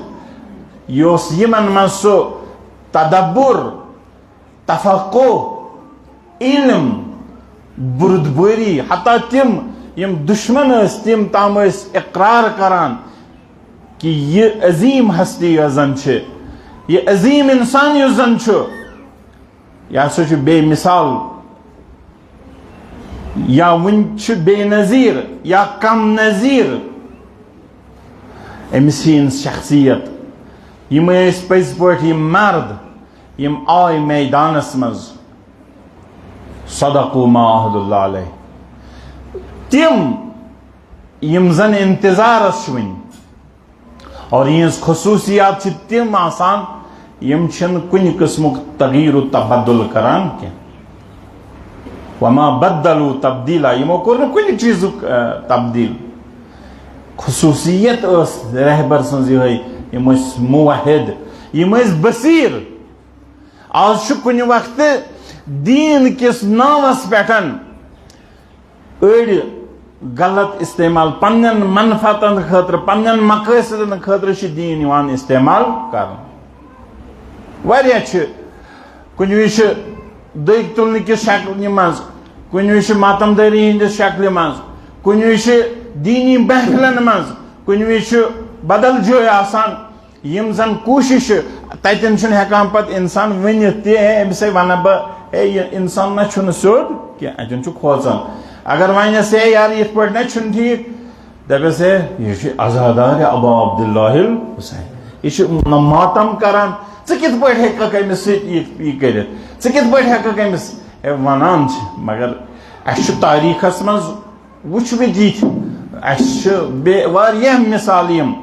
یہِ اوس یِمن منٛز سُہ تدبر، تفقع، علم، بُردبٲری، حتیٰ تِم یِم دُشمن ٲسۍ، تِم تام ٲسۍ اقرار کران کہِ یہِ عظیٖم ہستی یۄس زن چھِ، یہِ عظیٖم انسان یُس زن چھُ، یہِ ہسا چھُ بے مثال، یا وُنہِ چھُ بے نظیر یا کم نظیر أمِس ہِنٛز شخصیت۔ یِم ٲسۍ پٔزۍ پٲٹھۍ یِم مرد، یِم آے میدانس منٛز۔ صدقوا ما عہد اللہ علیہ۔ تِم یِم زن انتظارس چھِ وُنہِ، اور یِہٕنٛز خصوٗصیات چھِ تِم آسان، یِم چھِنہٕ کُنہِ قٕسمُک تغیٖر و تبدل کران کینٛہہ۔ وما بدلوا تبدیلا، یِمو کوٚر نہٕ کُنہِ چیٖزُک، آ، تبدیل۔ خصوٗصیت ٲس رہبر سٕنٛز یِہوٚے، یِم ٲسۍ موحد، یِم ٲسۍ بصیٖر۔ آز چھُ کُنہِ وقتہٕ دیٖن کِس ناوَس پٮ۪ٹھ أڑۍ غلط استعمال، پننٮ۪ن منفعتن خٲطرٕ، پننٮ۪ن مقٲصدن خٲطرٕ چھُ دیٖن یِوان استعمال کرنہٕ۔ واریاہ چھِ، کُنہِ وِزِ چھِ دٔگۍ تُلنہٕ کِس شکلہِ منٛز، کُنہِ وِزِ چھِ ماتم دٲری ہٕنٛدِس شکلہِ منٛز، کُنہِ وِزِ چھِ دیٖنی محفلن منٛز، کُنہِ وِزِ چھُ بدل جایہِ آسان۔ یِم زن کوٗشِش چھِ، تتٮ۪ن چھُنہٕ ہٮ۪کان پتہٕ انسان ؤنِتھ تہِ، "ہے، أمِس ہے ونہٕ بہٕ، ہے، یہِ انسان نہ چھُنہٕ سیوٚد کینٛہہ، اتٮ۪ن چھُ کھوژان۔" اگر ونٮ۪س، "ہے یار، یِتھ پٲٹھۍ نہ چھُنہٕ ٹھیٖک"، دپٮ۪س، "ہے، یہِ چھُ عزادار ابا عبداللہ الحسین، یہِ چھُ ماتم کران، ژٕ کِتھ پٲٹھۍ ہیٚککھ أمِس سۭتۍ یہِ، یہِ کٔرِتھ؟ ژٕ کِتھ پٲٹھۍ ہیٚککھ أمِس؟" ہے، ونان چھِ، مگر اسہِ چھُ تاریخس منٛز وُچھمٕتۍ یِتھۍ، اسہِ چھِ بیٚیہِ واریاہ مثال یِم۔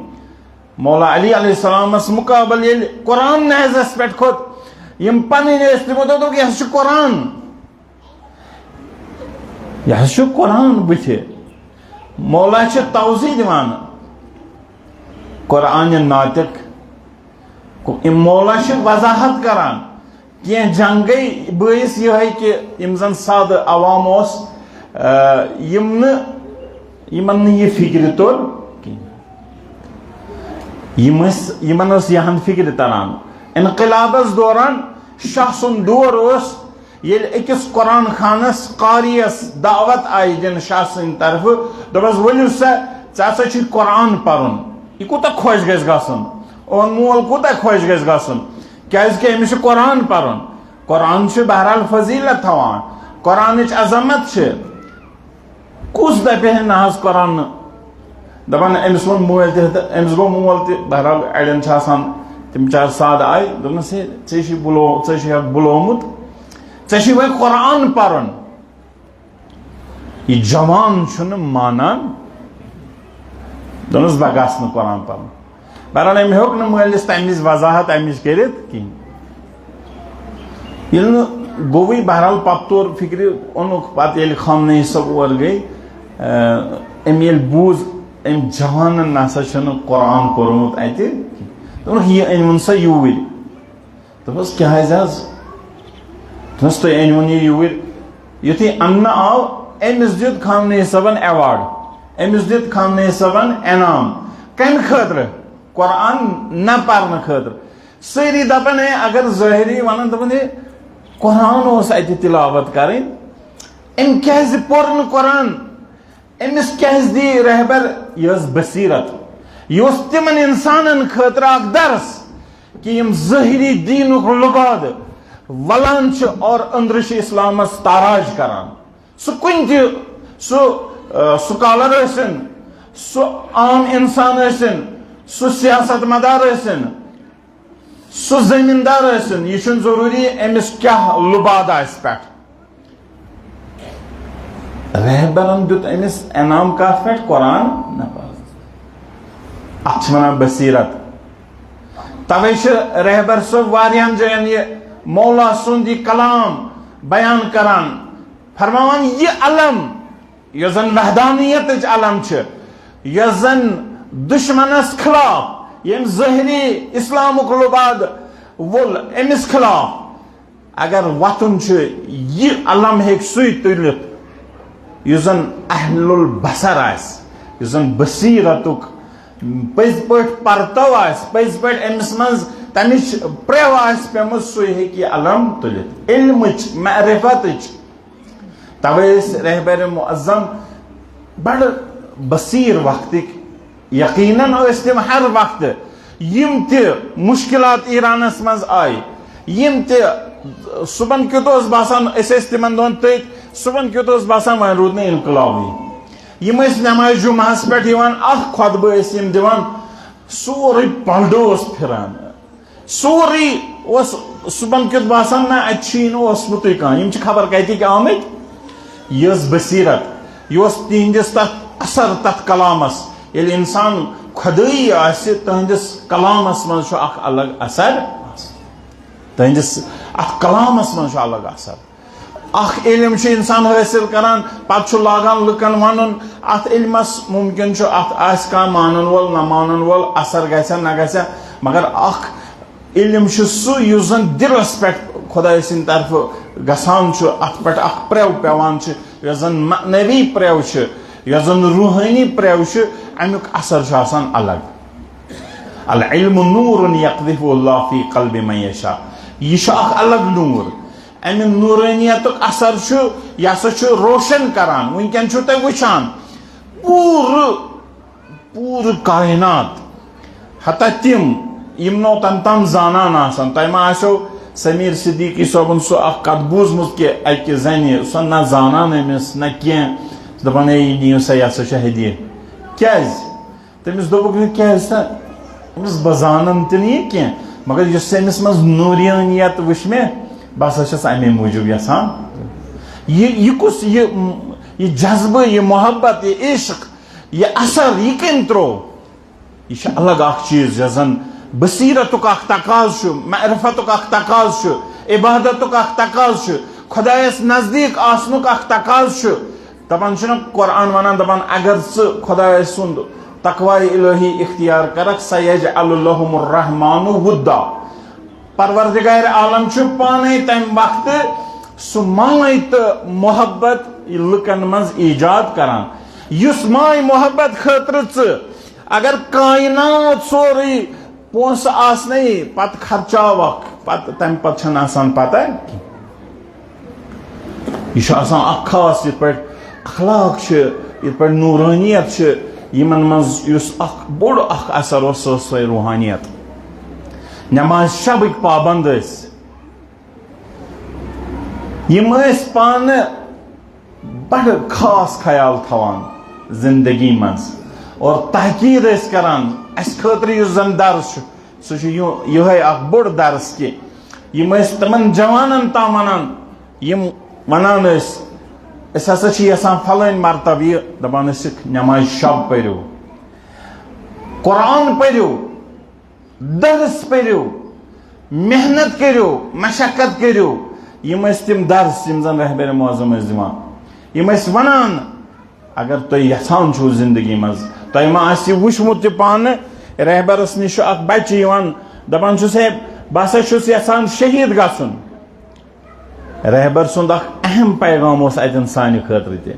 مولا علی علیہ السلامس مقابل ییٚلہِ قرآن نازس پٮ۪ٹھ کھوٚت، یِم پنٕنۍ ٲسۍ، تِمو دوٚپ، دوٚپُکھ، "یہِ ہسا چھُ قرآن، یہِ ہسا چھُ قرآن بٕتھِ۔" مولا چھِ توضیح دِوان، قرآن ناطق، مولا چھِ وضاحت کران۔ کینٛہہ جنگ گٔے بٲعث یِہوٚے کہِ یِم زن سادٕ عوام اوس، آ، یِم نہٕ، یِمن نہٕ یہِ فِکرِ توٚر کِہیٖنۍ۔ یِم ٲسۍ، یِمن ٲس یِہن فِکرِ تران۔ انقلابس دوران شاہ سُنٛد دور اوس، ییٚلہِ أکِس قرآن خانس، قاریَس دعوت آیہِ دِنہٕ شاہ سٕنٛدِ طرفہٕ، دوٚپس، "ؤلِو سا، ژےٚ ہسا چھُے قرآن پرُن۔" یہِ کوٗتاہ خۄش گژھِ گژھُن؟ اون مول کوٗتاہ خۄش گژھِ گژھُن؟ کیازِ کہِ أمِس چھُ قرآن پرُن۔ قرآن چھُ بہرحال فضیلت تھاوان، قرآنٕچ عظمت چھِ۔ کُس دپہِ ہے نہ حظ قرآن نہٕ؟ دپان أمِس ووٚن مٲلۍ تہِ تہٕ أمِس گوٚو مول تہِ۔ بہرحال اڑٮ۪ن چھِ آسان تِم بچار سادٕ آیہِ، دوٚپنس، "ہے، ژےٚ چھُے بُلو-، ژےٚ چھُے اَتھ بُلومُت، ژےٚ چھُے وۄنۍ قرآن پرُن۔ یہِ جوان چھُنہٕ مانان۔ دوٚپنَس، "بہٕ گژھٕ نہٕ قرآن پرُن۔" بہرحال، أمۍ ہیوٚک نہٕ مٲلِس تَمِچ وضاحت اَمِچ کٔرِتھ کِہیٖنۍ۔ ییٚلہِ نہٕ گوٚوٕے، بہرحال، پَتہٕ توٚر فِکرِ، اوٚنُکھ پَتہٕ، ییٚلہِ خامنہٕ صٲب اور گٔے، اَ، أمۍ ییٚلہِ بوٗز، أمۍ جوانَن نہ سا چھُنہٕ قرآن کوٚرمُت اَتہِ کِہیٖنۍ۔ دوٚپُکھ، "یہِ أنۍ وُن سا یوٗرۍ۔" دوٚپُس، "کیٛازِ حظ؟" دوٚپُس، "تُہۍ أنۍ وُن یہِ یوٗرۍ۔" یُتھُے اَننہٕ آو، أمِس دیُت خامنہٕ صٲبَن ایوارڈ، أمِس دیُت خامنہٕ صٲبَن انعام۔ کَمہِ خٲطرٕ؟ قرآن نہ پَرنہٕ خٲطرٕ۔ سٲری دَپان، "ہے، اگر ظٲہری وَنان، دَپان، ہے، قرآن اوس اَتہِ تِلاوت کَرٕنۍ، أمۍ کیٛازِ پوٚر نہٕ قرآن؟" أمِس کیٛازِ دی رہبر؟ یہِ ٲس بصیرت۔ یہِ اوس تِمن اِنسانن خٲطرٕ اکھ درس کہِ یِم ظٲہری دیٖنُک لُبادٕ ولان چھِ اور أنٛدرٕ چھِ اِسلامس تاراج کران۔ سُہ کُنہِ تہِ، سُہ، آ، سکالر ٲسِن، سُہ عام اِنسان ٲسِن، سُہ سیاست مدار ٲسِن، سُہ زٔمیٖندار ٲسِن، یہِ چھُنہٕ ضروٗری أمِس کیٛاہ لُباد آسہِ پٮ۪ٹھ۔ رہبرن دیُت أمِس انعام کتھ پٮ۪ٹھ؟ قرآن نہ پرنس۔ اتھ چھِ ونان بصیرت۔ توے چھِ رہبر صٲب واریاہن جاین یہِ مولا سُنٛد یہِ کلام بیان کران، فرماوان، یہِ علم یۄس زن وحدانیتٕچ علم چھِ، یۄس زن دشمنس خلاف، ییٚمۍ ظٲہری اسلامُک لُباد وول أمِس خلاف، اگر وۄتھُن چھُ، یہِ علم ہیٚکہِ سُے تُلِتھ، یُس زن اہل البصر آسہِ، یُس زن بصیرتُک پٔزۍ پٲٹھۍ پرتو آسہِ، پٔزۍ پٲٹھۍ أمِس منٛز تمِچ پرٛٮ۪و آسہِ پیٚمٕژ، سُے ہیٚکہِ یہِ علم تُلِتھ۔ علمٕچ، معرفتٕچ۔ توے ٲسۍ رہبر معظم بڑٕ بصیر وقتٕکۍ۔ یقیناً ٲسۍ تِم ہر وقتہٕ، یِم تہِ مشکلات ایرانس منٛز آیہِ، یِم تہِ، صبحن کیُتھ اوس باسان، أسۍ ٲسۍ تِمن دۄہن تٔتۍ، صبحن کیُتھ اوس باسان وۄنۍ روٗد نہٕ انقلابٕے۔ یِم ٲسۍ نماز جمعہس پٮ۪ٹھ یِوان، اکھ خطبہٕ ٲسۍ یِم دِوان، سورُے پلڈٕ اوس پھران۔ سورُے اوس صُبحن کیُتھ باسان، نہ، اَتہِ چھُے نہٕ اوسمُتُے کانٛہہ۔ یِم چھِ خبر کَتِکۍ آمٕتۍ۔ یہِ ٲس بصیرت، یہِ اوس تِہنٛدِس تَتھ اثر، تَتھ کلامَس۔ ییٚلہِ اِنسان خۄدٲیی آسہِ، تُہنٛدِس کلامَس منٛز چھُ اکھ الگ اثر آسان۔ تُہنٛدِس اَتھ کلامَس منٛز چھُ الگ اثر۔ اکھ علم چھُ انسان حٲصِل کران، پتہٕ چھُ لاگان لُکن ونُن، اتھ علمس ممکن چھُ اتھ آسہِ کانٛہہ مانن وول، نہ مانن وول، اثر گژھِ نہ گژھِ، مگر اکھ علم چھُ سُہ یُس زن دلس پٮ۪ٹھ خدایہِ سٕنٛدِ طرفہٕ گژھان چھُ، اتھ پٮ۪ٹھ اکھ پرٛٮ۪و پٮ۪وان چھُ، یۄس زن معنوی پرٛٮ۪و چھِ، یۄس زن روحٲنی پرٛٮ۪و چھِ، امیُک اثر چھُ آسان الگ۔ العلم نور یقذف اللہ فی قلب من یشاء۔ یہِ چھُ اکھ الگ نور۔ امہِ نورانیتُک اثر چھُ، یہِ ہسا چھُ روشن کران۔ وٕنکیٚن چھُو تُہۍ وٕچھان، پوٗرٕ، پوٗرٕ کائنات، حتیٰ تِم یِم نہٕ اوٚتام تام زانان آسن۔ تۄہہِ ما آسیو سمیر صدیقی صٲبُن سُہ اکھ کتھ بوٗزمُت کہِ اکہِ زنہِ، سۄ نہ زانان أمِس نہ کینٛہہ، دپان، "ہے، یہِ نِیِو سا، یہِ ہسا چھُ ہدیہِ۔" کیازِ؟ تٔمِس دوٚپُکھ، "ہے، کیٛازِ سا؟" أمِس، "بہٕ زانَن تہِ نہٕ یہِ کینٛہہ، مگر یُس أمِس منٛز نوٗریٲنیت وٕچھ مےٚ، بہٕ ہسا چھَس اَمے موٗجوٗب یَژھان۔" یہِ، یہِ کُس، یہِ، یہِ جذبہٕ، یہِ محبت، یہِ عشق، یہِ اثر، یہِ کٔمۍ ترٛوو؟ یہِ چھُ الگ اکھ چیٖز، یۄس زن بصیرتُک اکھ تقاضہٕ چھُ، معرفتُک اکھ تقاضہٕ چھُ، عبادتُک اکھ تقاضہٕ چھُ، خۄدایَس نزدیٖک آسنُک اکھ تقاضہٕ چھُ۔ دپان چھُنہ قرآن ونان، دپان، اگر ژٕ خدایہِ سُنٛد تقوی الہی اختیار کرکھ، سیجعل لہم الرحمن ودا۔ پروردگار عالم چھُ پانے تمہِ وقتہٕ سُہ ماے تہٕ محبت لُکن منٛز ایجاد کران، یُس ماے محبت خٲطرٕ ژٕ اگر کائنات سورُے پونٛسہٕ آسنے، پتہٕ خرچاوکھ، پتہٕ، تمہِ پتہٕ چھنہٕ آسان پتہ کینٛہہ۔ یہِ چھُ آسان اکھ خاص، یِتھ پٲٹھۍ اخلاق چھِ، یِتھ پٲٹھۍ نورانیت چھِ، یِمن منٛز یُس اکھ بوٚڑ اکھ اثر اوس، سۄ ٲس سۄے روحانیت۔ نماز شبٕکۍ پابند ٲسۍ۔ یِم ٲسۍ پانہٕ بڑٕ خاص خیال تھاوان زندگی منٛز اور تاکید ٲسۍ کران۔ اسہِ خٲطرٕ یُس زن درس چھُ، سُہ چھُ یُہ-، یِہوٚے اکھ بوٚڑ درس کہِ یِم ٲسۍ تِمن جوانن تام ونان، یِم ونان ٲسۍ، أسۍ ہسا چھِ یژھان فلٲنۍ مرتبہٕ یہِ، دپان ٲسِکھ، نماز شب پٔرِو، قرآن پٔرِو، درس پٔرِو، محنت کٔرِو، مشقت کٔرِو۔ یِم ٲسۍ تِم درس یِم زن رہبر معظم ٲسۍ دِوان۔ یِم ٲسۍ ونان، اگر تُہۍ یژھان چھِو زندگی منٛز، تۄہہِ ما آسہِ وٕچھمُت تہِ پانہٕ، رہبرس نِش چھُ اکھ بچہِ یِوان، دپان چھُس، ہے، بہٕ ہسا چھُس یژھان شہیٖد گژھُن۔ رہبر سُنٛد اکھ اہم پیغام اوس اتٮ۪ن سانہِ خٲطرٕ تہِ۔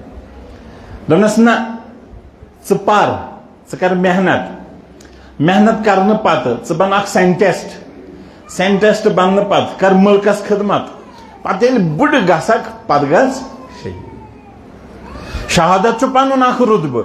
دوٚپنس، نہ، ژٕ پر، ژٕ کر محنت۔ محنت کرنہٕ پتہٕ ژٕ بن اکھ scientist۔ Scientist بننہٕ پتہٕ کر مُلکس خدمت۔ پتہٕ ییٚلہِ بُڈٕ گژھکھ، پتہٕ گژھ شہیٖد۔ شہادت چھُ پنُن اکھ رُتبہٕ،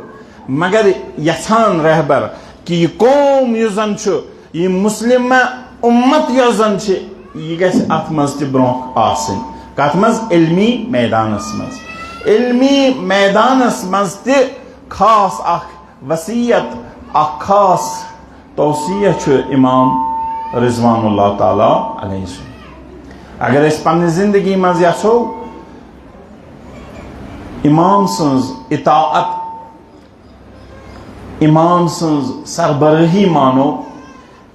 مگر یژھان رہبر کہِ یہِ قوم یُس زن چھُ، یہِ مسلمہ امت یۄس زن چھِ، یہِ گژھِ اتھ منٛز تہِ برونٛہہ آسٕنۍ۔ کتھ منٛز؟ علمی میدانس منٛز۔ علمی میدانس منٛز تہِ خاص اکھ وصیت، اکھ خاص توصیہ چھُ امام رضوان اللہ تعالیٰ علیہ سُنٛد۔ اگر أسۍ پننہِ زندگی منٛز یژھو امام سٕنٛز اطاعت، امام سٕنٛز سربرٲہی مانو،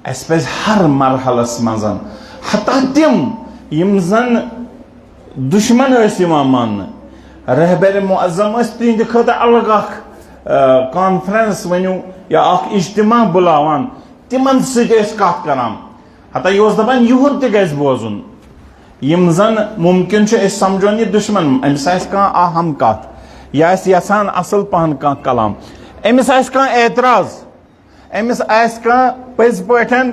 اسہِ پزِ ہر مرحلس منٛز، حتیٰ تِم یِم زن دشمن ٲسۍ یِوان ماننہٕ، رہبر معظم ٲسۍ تِہنٛدِ خٲطرٕ الگ اکھ، آ، conference ؤنِو یا اکھ اجتماع بُلاوان، تِمن سۭتۍ ٲسۍ کتھ کران۔ حتیٰ یہِ اوس دپان، یِہُنٛد تہِ گژھِ بوزُن۔ یِم زن ممکن چھُ أسۍ سمجھون یہِ دشمن، أمِس آسہِ کانٛہہ اہم کتھ، یا آسہِ یژھان اصل پہن کانٛہہ کلام، أمِس آسہِ کانٛہہ اعتراض، أمِس آسہِ کانٛہہ پٔزۍ پٲٹھۍ،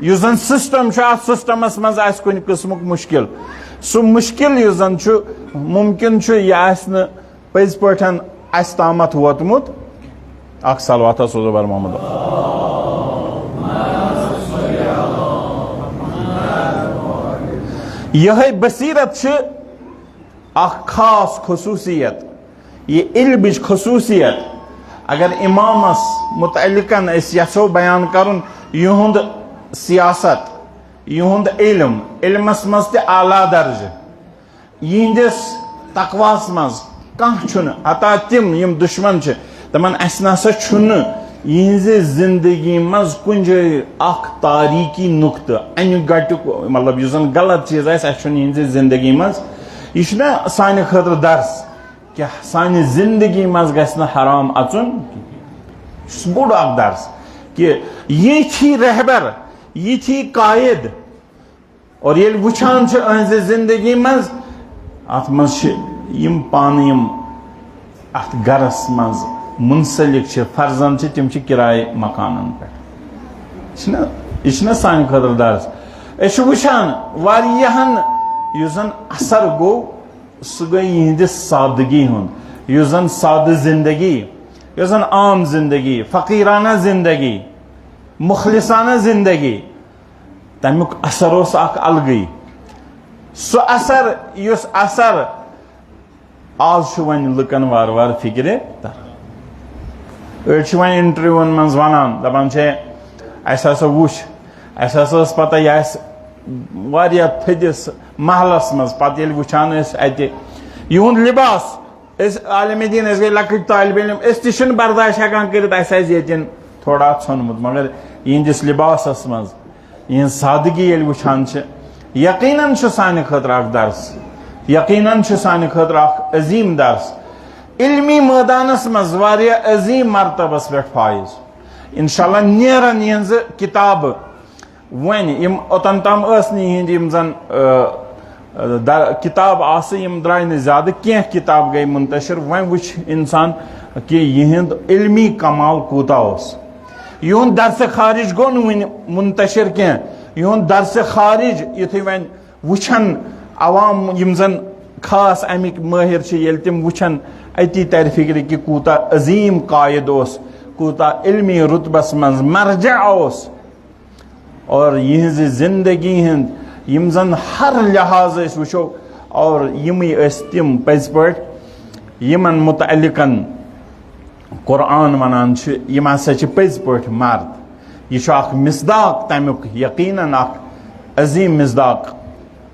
یُس زن system چھُ، اتھ systemس منٛز آسہِ کُنہِ قٕسمُک مُشکل، سُہ مُشکل یُس زن چھُ، ممکن چھُ یہِ آسہِ نہٕ پٔزۍ پٲٹھۍ اسہِ تامتھ ووتمُت۔ اکھ صلوات حظ سوزو بر محمد۔ یِہے بصیرت چھِ اکھ خاص خصوٗصیت، یہِ علمٕچ خصوٗصیت۔ اگر امامس متعلقن أسۍ یژھو بیان کرُن، یِہُنٛد سیاست، یِہُنٛد علم، علمس منٛز تہِ اعلیٰ درجہٕ، یِہنٛدِس تقواہس منٛز کانٛہہ چھُنہٕ، حتیٰ تِم یِم دُشمن چھِ، دپان، اسہِ نسا چھُنہٕ یِہنٛزِ زندگی منٛز کُنہِ جایہِ اکھ تاریٖکی نُقطہٕ، انہِ گٹیُک، مطلب، یُس زن غلط چیٖز آسہِ، اسہِ چھُنہٕ یِہنٛزِ زندگی منٛز۔ یہِ چھُنہ سانہِ خٲطرٕ درس، کیٛاہ سانہِ زندگی منٛز گژھِ نہٕ حرام اژُن؟ یہِ چھُ بوٚڑ اکھ درس کہِ یِتھی رہبر، یِتھی قائد، اور ییٚلہِ وٕچھان چھِ أہنٛزِ زندگی منٛز، اتھ منٛز چھِ یِم پانہٕ یِم اتھ گرس منٛز منسلک چھِ، فرزند چھِ، تِم چھِ کرایہِ مکانن پٮ۪ٹھ۔ یہِ چھِنہ، یہِ چھِنہ سانہِ خٲطرٕ درس۔ أسۍ چھِ وٕچھان واریاہن، یُس زن اثر گوٚو، سُہ گٔے یِہنٛدِ سادگی ہُنٛد، یُس زن سادٕ زندگی، یُس زن عام زندگی، فقیرانہ زندگی، مخلصانہ زندگی، تمیُک اثر اوس اکھ الگٕے۔ سُہ اثر، یُس اثر آز چھُ وۄنۍ لُکن وارٕ وارٕ فکرِ تران۔ أڑۍ چھِ وۄنۍ انٹرویوَن منٛز ونان، دپان چھِ، اسہِ ہسا وُچھ، اسہِ ہسا ٲس پتہ، یہِ آسہِ واریاہ تھٔدِس محلس منٛز، پتہٕ ییٚلہِ وٕچھان ٲسۍ اتہِ یِہُنٛد لباس، أسۍ عالم دین، أسۍ گٔے لۄکٕٹۍ طالب علم، أسۍ تہِ چھِنہٕ برداشت ہٮ۪کان کٔرِتھ، اَسہِ آسہِ ییٚتٮ۪ن تھوڑا ژھوٚنمُت، مگر یِہنٛدِس لباسس منٛز، یِہنٛز سادگی ییٚلہِ وٕچھان چھِ، یقیناً چھُ سانہِ خٲطرٕ اکھ درس، یقیناً چھُ سانہِ خٲطرٕ اکھ عظیٖم درس۔ علمی مٲدانس منٛز واریاہ عظیٖم مرتبس پٮ۪ٹھ فٲیض۔ انشاءاللہ نیرن یِہنٛزٕ کِتابہٕ۔ وۄنۍ یِم اوٚتن تام ٲس نہٕ یِہنٛدۍ یِم زن، آ، آ، در-، کِتاب آسہٕ، یِم درٛاے نہٕ زیادٕ، کینٛہہ کِتاب گٔے منتشر۔ وۄنۍ وٕچھ انسان کہِ یِہُنٛد علمی کمال کوٗتاہ اوس۔ یِہُنٛد درسِ خارج گوٚو نہٕ وُنہِ منتشر کینٛہہ۔ یِہُنٛد درسِ خارج یُتھُے وۄنۍ وٕچھن عوام، یِم زن خاص امِکۍ مٲہِر چھِ، ییٚلہِ تِم وٕچھن، اتی ترِ فکرِ کہِ کوٗتاہ عظیٖم قائد اوس، کوٗتاہ علمی رتبس منٛز مرجع اوس۔ اور یِہنٛزِ زندگی ہٕنٛد یِم زن ہر لحاظ أسۍ وٕچھو، اور یِمٕے ٲسۍ تِم پٔزۍ پٲٹھۍ یِمن متعلقن قرآن ونان چھُ، یِم ہسا چھِ پٔزۍ پٲٹھۍ مرد۔ یہِ چھُ اکھ مصداق تمیُک، یقیناً اکھ عظیٖم مصداق۔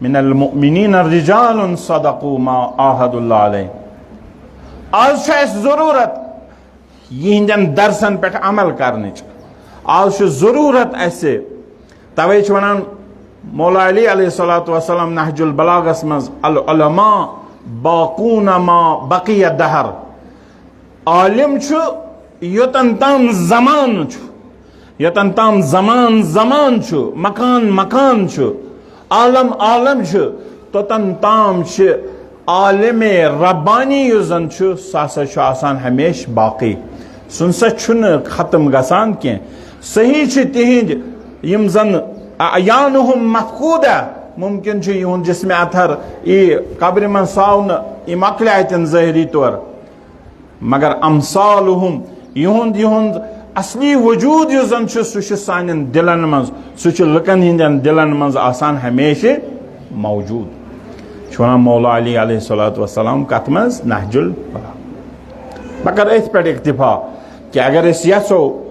من المؤمنین رجال صدقوا ما عاهدوا الله علیہ۔ آز چھُ اَسہِ ضروٗرت یِہنٛدٮ۪ن درسن پٮ۪ٹھ عمل کرنٕچ۔ آز چھُ ضروٗرت اَسہِ، توے چھُ ونان مولا علی علیہ الصلوۃ والسلام نہج البلاغس منٛز، العلماء باقون ما بقی الدہر۔ عالم چھُ یوتن تام زمان چھُ، یوتن تام زمان زمان چھُ، مکان مکان چھُ، عالم عالم چھُ، توتن تام چھِ عالم ربانی یُس زن چھُ، سُہ ہسا چھُ آسان ہمیشہِ باقی۔ سُہ نسا چھُنہٕ ختم گژھان کینٛہہ۔ صحیح چھِ تِہنٛدۍ یِم زن اعیانہم مفقودہ، ممکن چھُ یِہُنٛد جسم اطہر یی قبرِ منٛز ساونہٕ، یہِ مۄکلہِ اتٮ۪ن ظٲہری طور۔ مگر امثالہم، یِہُنٛد، یِہُنٛد اصلی وجود یُس زن چھُ، سُہ چھُ سانٮ۪ن دِلن منٛز، سُہ چھُ لُکن ہٕنٛدٮ۪ن دِلن منٛز آسان ہمیشہِ موجود۔ چھُ ونان مولا علی علیہ الصلوۃ والسلام کتھ منٛز؟ نہج البلاغہ۔ بہٕ کرٕ أتھۍ پٮ۪ٹھ اکتفا کہ اگر أسۍ یژھو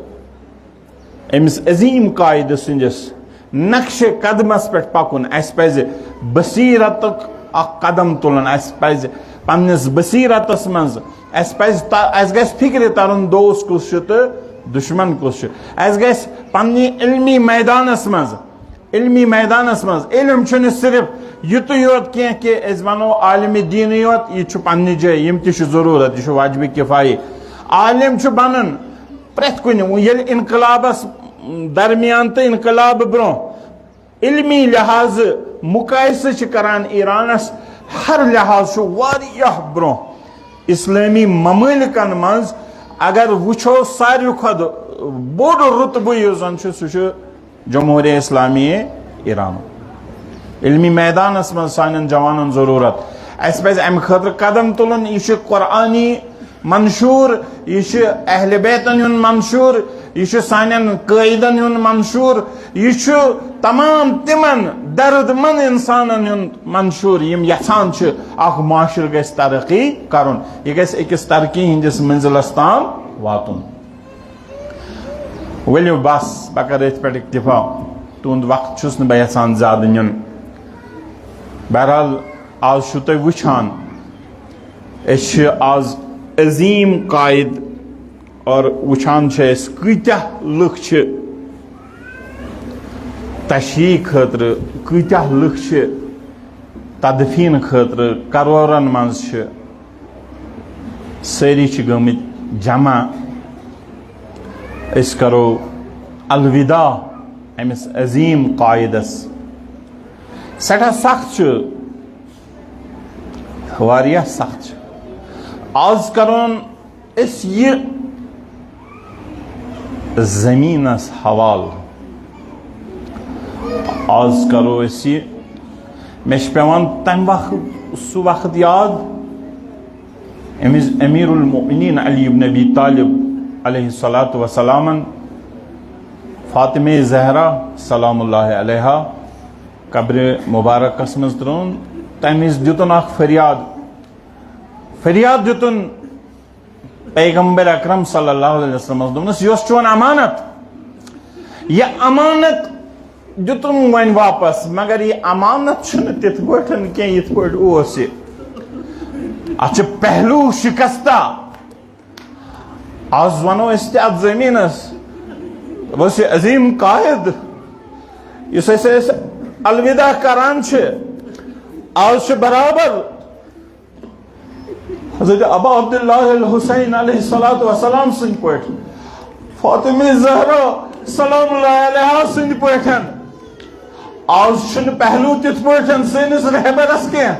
أمِس عظیٖم قائد سٕنٛدِس نقشِ قدمس پٮ۪ٹھ پکُن۔ اَسہِ پزِ بصیرتُک اکھ قدم تُلُن۔ اَسہِ پزِ پننِس بصیرتس منٛز، اَسہِ پزِ تہ-، اَسہِ گژھِ فکرِ ترُن دوست کُس چھُ تہٕ دشمن کُس چھُ۔ اَسہِ گژھِ پننہِ علمی میدانس منٛز، علمی میدانس منٛز، علم چھُنہٕ صرف یُتُے یوت کینٛہہ کہ أسۍ ونو عالمِ دیٖنٕے یوت، یہِ چھُ پننہِ جایہِ، یِم تہِ چھِ ضروٗرت، یہِ چھُ واجبِ کفایہِ۔ عالم چھُ بنُن پرٛٮ۪تھ کُنہِ، وۄنۍ ییٚلہِ انقلابس درمیان تہٕ انقلاب برونٛہہ علمی لحاظہٕ مقایسہٕ چھِ کران ایرانس، ہر لحاظ چھُ واریاہ برونٛہہ۔ اسلٲمی ممٲلکن منٛز اگر وٕچھو، ساروی کھۄتہٕ بوٚڑ رتبہٕ یُس زن چھُ، سُہ چھُ جمہوریہ اسلامی ایران۔ علمی میدانس منٛز سانٮ۪ن جوانن ضروٗرت۔ اسہِ پزِ امہِ خٲطرٕ قدم تُلُن۔ یہِ چھُ قرآنی منشور، یہِ چھُ اہل بیتن ہُنٛد منشور، یہِ چھُ سانٮ۪ن قٲیدن ہُنٛد منشور، یہِ چھُ تمام تِمن درد مند انسانن ہُنٛد منشور، یِم یژھان چھِ اکھ معاشرٕ گژھِ ترقی کرُن، یہِ گژھِ أکِس ترقی ہٕنٛدِس منزلس تام واتُن۔ ؤلِو بس، بہٕ کرٕ أتھۍ پٮ۪ٹھ اکتفا، تُہُنٛد وقت چھُس نہٕ بہٕ یژھان زیادٕ نیُن۔ بہرحال، آز چھِو تُہۍ وٕچھان، أسۍ چھِ آز عظیٖم قائد اور وٕچھان چھِ أسۍ کۭتیٛاہ لُکھ چھِ تشییع خٲطرٕ، کۭتیٛاہ لُکھ چھِ تدفین خٲطرٕ کرورن منٛز چھِ۔ سٲری چھِ گٔمٕتۍ جمع۔ أسۍ کرو الوداع أمِس عظیٖم قائدس۔ سٮ۪ٹھاہ سخت چھُ، واریاہ سخت چھُ۔ آز کرون أسۍ یہِ زٔمیٖنَس حوالہٕ۔ آز کرو أسۍ یہِ، مےٚ چھُ پٮ۪وان تَمہِ وقت، سُہ وقت یاد، أمِس امیر المؤمنین علی ابن ابی طالب علیہ الصلوۃ والسلامن فاطمہ زہرا سلام اللہ علیہا قبرِ مبارکس منٛز ترٲوٕن۔ تَمہِ وِزِ دیُتُن اکھ فریاد، فریاد دیُتُن پیغمبر اکرم صلی اللہ علیہ وسلمس، دوٚپنس، یہِ اوس چون امانت، یہِ امانت دیُتُن وۄنۍ واپس، مگر یہِ امانت چھُنہٕ تِتھ پٲٹھۍ کینٛہہ یِتھ پٲٹھۍ اوس یہِ۔ اتھ چھِ پہلو شکستہ۔ آز ونو أسۍ تہِ اتھ زٔمیٖنس، اوس یہِ عظیٖم قائد، یُس أسۍ، أسۍ الوداع کران چھِ، آز چھُ برابر حضرت ابا عبداللہ الحسین علیہ الصلوۃ والسلام سٕنٛدۍ پٲٹھۍ، فاطمہ زہرا سلام اللہ علیہا سٕنٛدۍ پٲٹھۍ۔ آز چھُنہٕ پہلو تِتھ پٲٹھۍ سٲنِس رہبرس کینٛہہ۔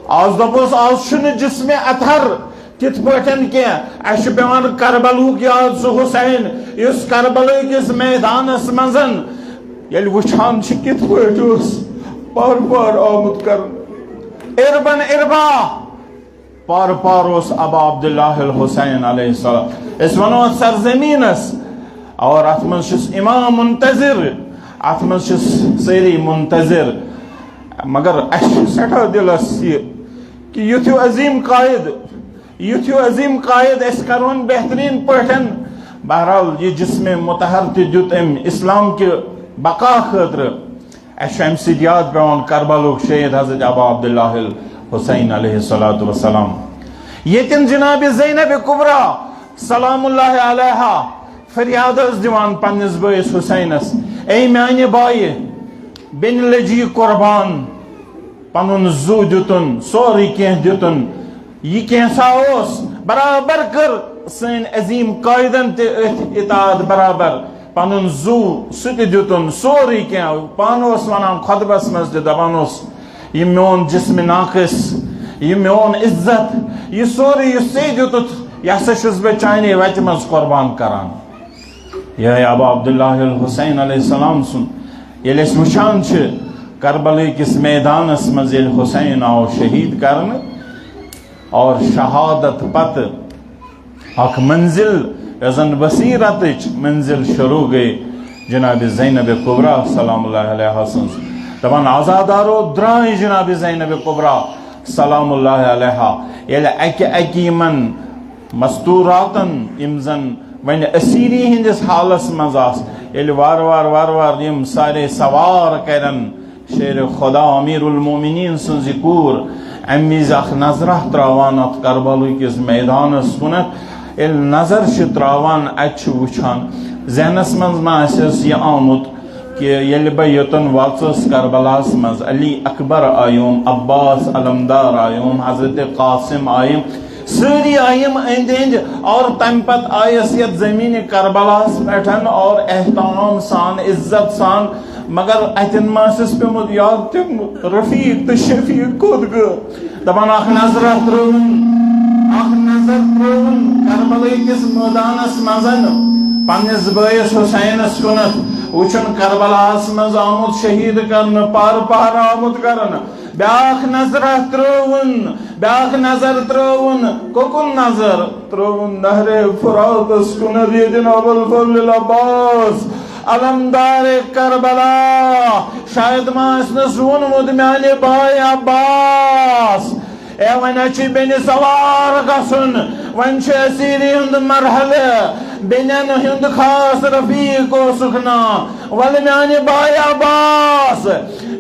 آز دپوس، آز چھُنہٕ جسم اطہر تِتھ پٲٹھۍ کینٛہہ۔ اَسہِ چھُ پٮ۪وان کربلہُک یاد، سُہ حسین، یُس کربلہٕ کِس میدانس منٛز ییٚلہِ وٕچھان چھِ کِتھ پٲٹھۍ اوس پار پار آمُت کرنہٕ۔ اربن اربا پار پار اوس ابا عبداللہ الحسین علیہ السلام۔ أسۍ وَنو اَتھ سرزمیٖنَس، اور اَتھ منٛز چھُس امام منتظر، اَتھ منٛز چھِ سٲری منتظر۔ مگر اَسہِ چھُ سٮ۪ٹھاہ دِلَس یہِ کہِ یُتھ ہیوٗ عظیٖم قائد، یُتھ ہیوٗ عظیٖم قائد أسۍ کَرون بہتریٖن پٲٹھۍ۔ بہرحال، یہِ جسم مطہر تہِ دیُت أمۍ اِسلام کہِ بقا خٲطرٕ۔ اَسہِ چھُ اَمہِ سۭتۍ یاد پٮ۪وان کربلُک شہید حضرت ابا عبداللہ الحسین علیہ الصلوۃ والسلام، ییٚتٮ۪ن جناب زینب کبریٰ سلام اللہ علیہا فریاد ٲس دِوان پننِس بٲیِس حسینس، "اے میانہِ بایہِ، بیٚنہِ لٔجی قربان، پنُن زُو دیُتُن، سورُے کینٛہہ دیُتُن، یہِ کینٛژھا اوس؟" برابر کٔر سٲنۍ عظیٖم قٲیدن تہِ أتھۍ اطاعت برابر۔ پنُن زُو سُہ تہِ دیُتُن، سورُے کینٛہہ۔ پانہٕ اوس ونان خطبس منٛز تہِ، دپان اوس، "یہِ میون جسم ناقص، یہِ میون عزت، یہِ سورُے یُس ژےٚ دیُتُتھ، یہِ ہسا چھُس بہٕ چانے وتہِ منٛز قربان کران۔" یہے ابا عبداللہ الحسین علیہ السلام سُنٛد ییٚلہِ أسۍ وٕچھان چھِ کربلہٕ کِس میدانس منٛز ییٚلہِ حسین آو شہید کرنہٕ، اور شہادت پتہٕ اکھ منزل، یۄس زن بصیرتٕچ منزل شروع گٔے جناب زینب کبریٰ سلام اللہ علیہا سٕنٛز۔ دپان، عزادارو، درٛاے جناب زینب کبریٰ سلام اللہ علیہا۔ ییٚلہِ اکہِ اکہِ یِمن مستوراتن، یِم زن وۄنۍ اسیری ہٕنٛدِس حالس منٛز آسہٕ، ییٚلہِ وارٕ وارٕ وارٕ وارٕ یِم سارے سوار کرن، شیر خدا امیر المومنین سٕنٛز یہِ کوٗر، امہِ وِزِ اکھ نظرہ تراوان اتھ کربلہٕ کِس میدانس کُنتھ۔ ییٚلہِ نظر چھِ تراوان، اتہِ چھِ وٕچھان، ذہنس منٛز ما آسٮ۪س یہِ آمُت کہِ ییٚلہِ بہٕ یوٚتن وژھس کربلاہس منٛز، علی اکبر آیوم، عباس علمدار آیوم، حضرت قاسم آیِم، سٲری آیِم أنٛدۍ أنٛدۍ، اور تمہِ پتہٕ آیس یتھ زمین کربلاہس پٮ۪ٹھ اور احترام سان، عزت سان، مگر اتٮ۪ن ما آسٮ۪س پیومُت یاد تِم رفیق تہٕ شفیق کوٚت گٔے؟ دپان، اکھ نظرہ ترٲوٕن، اکھ نظر ترٲوٕن کربلہٕ کِس مٲدانس منٛز پننِس بٲیِس حسینس کُنتھ، وٕچھُن کربلاہس منٛز آمُت شہید کرنہٕ، پارٕ پارٕ آمُت کرنہٕ۔ بیاکھ نظرہ ترٲوٕن، بیاکھ نظر ترٲوٕن، کوٚکُن نظر ترٲوٕن؟ نہرِ فراتس کُنتھ، ییٚتٮ۪ن ابوالفضل العباس علمدار کربلا، شاید ما آسنس ووٚنمُت، میانہِ بایہِ عباس، اے، وۄنۍ حظ چھُ بیٚنہِ سوار گژھُن، وۄنۍ چھُ اسیری ہُنٛد مرحلہٕ، بیٚنٮ۪ن ہُنٛد خاص رفیق اوسُکھ نا، ولہٕ میانہِ بایہِ عباس،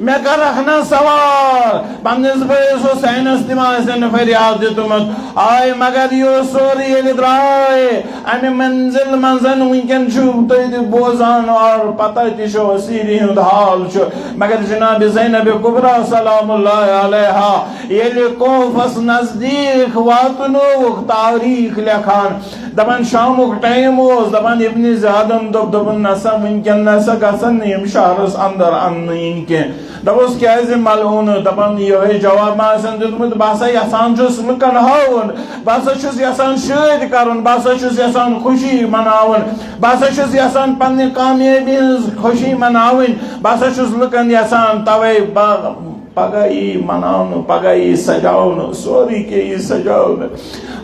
مےٚ کرکھ نا سوار۔ پننِس بٲیِس حسینس تہِ ما آسن فریاد دیُتمُت، آے، مگر یہِ اوس سورُے ییٚلہِ درٛاے، امہِ منزل منٛز وٕنکٮ۪ن چھِو تُہۍ تہِ بوزان اور پتہ تہِ چھو اسیری ہُنٛد حال چھُ۔ مگر جناب زینب کبریٰ سلام اللہ علیہا ییٚلہِ کوفس نزدیٖک واتنووُکھ، تاریخ لیکھان، دپان شامُک ٹایم اوس، دپان ابن زیادن دوٚپ، دوٚپُن، "نسا، وٕنکٮ۪ن نسا گژھن نہٕ یِم شہرس اندر اننہٕ یِنۍ کینٛہہ۔" دوٚپُس، "کیٛازِ ملعوٗنہٕ؟" دَپان، یِہوٚے جواب ما آسن دیُتمُت، "بہٕ ہسا یژھان چھُس لُکن ہاوُن، بہٕ ہسا چھُس یژھان شٲدۍ کرُن، بہٕ ہسا چھُس یژھان خوشی مناوُن، بہٕ ہسا چھُس یژھان پننہِ کامیٲبی ہٕنٛز خوشی مناوٕنۍ، بہٕ ہسا چھُس لُکن یژھان توے با-، پگاہ یی مناونہٕ، پگاہ یی سجاونہٕ، سورُے کینٛہہ یی سجاونہٕ۔"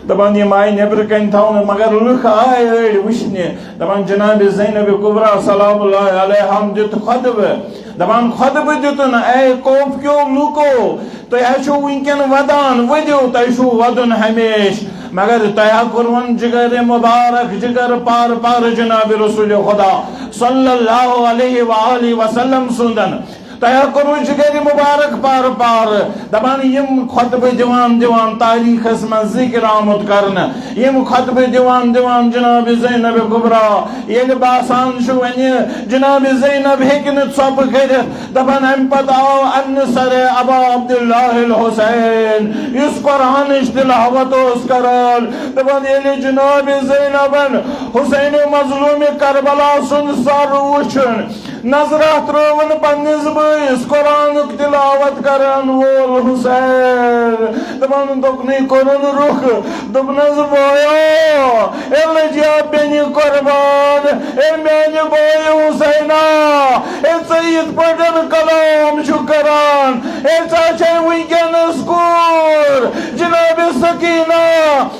دَپان، یِم آیہِ نیٚبرٕ کَنۍ تھاونہٕ، مگر لُکھ آے أڑۍ وٕچھنہِ۔ دَپان، جناب زینب کبریٰ سلام اللہ علیہا ہن دیُت خطبہٕ۔ دپان، خطبہٕ دیُتُن، اے کوفکیو لوٗکو، تُہۍ ہا چھِو وٕنکٮ۪ن ودان، ؤدِو، تۄہہِ چھُو ودُن ہمیشہِ۔ مگر تۄہہِ ہا کوٚروُن جگر مبارک، جگر پار پار جناب رسول خدا صلی اللہ علیہ وآلہ وسلم سُنٛدن۔ تۄہہِ ہا کوٚروُ جگر مبارک پار پار۔ دپان، یِم خطبہٕ دِوان دِوان تاریخس منٛز ذکر آمُت کرنہٕ، یِم خطبہٕ دِوان دِوان جناب زینب کبریٰ ییٚلہِ باسان چھُ وۄنۍ جناب زینب ہیٚکہِ نہٕ ژۄپہٕ کٔرِتھ، دپان، امہِ پتہٕ آو انہٕ سرے ابا عبداللہ الحسین، یُس قرآنٕچ تلاوت اوس کران۔ دپان، ییٚلہِ جناب زینبن حسین مظلوم کربلا سُنٛد سر وُچھُن، نظرہ ترٲوٕن پننِس بٲیِس قرآنُک تلاوت کرن وول حسین۔ دپان، دُکنُے کوٚرُن رُخ، دوٚپنس، بایو، اے لٔجیا بیٚنہِ قربان، اے میانہِ بایہِ حسینا، اے ژٕ یِتھ پٲٹھۍ کلام چھُ کران، اے ژٕ چھے وٕنکیٚنس کوٗر، جناب سکینہ،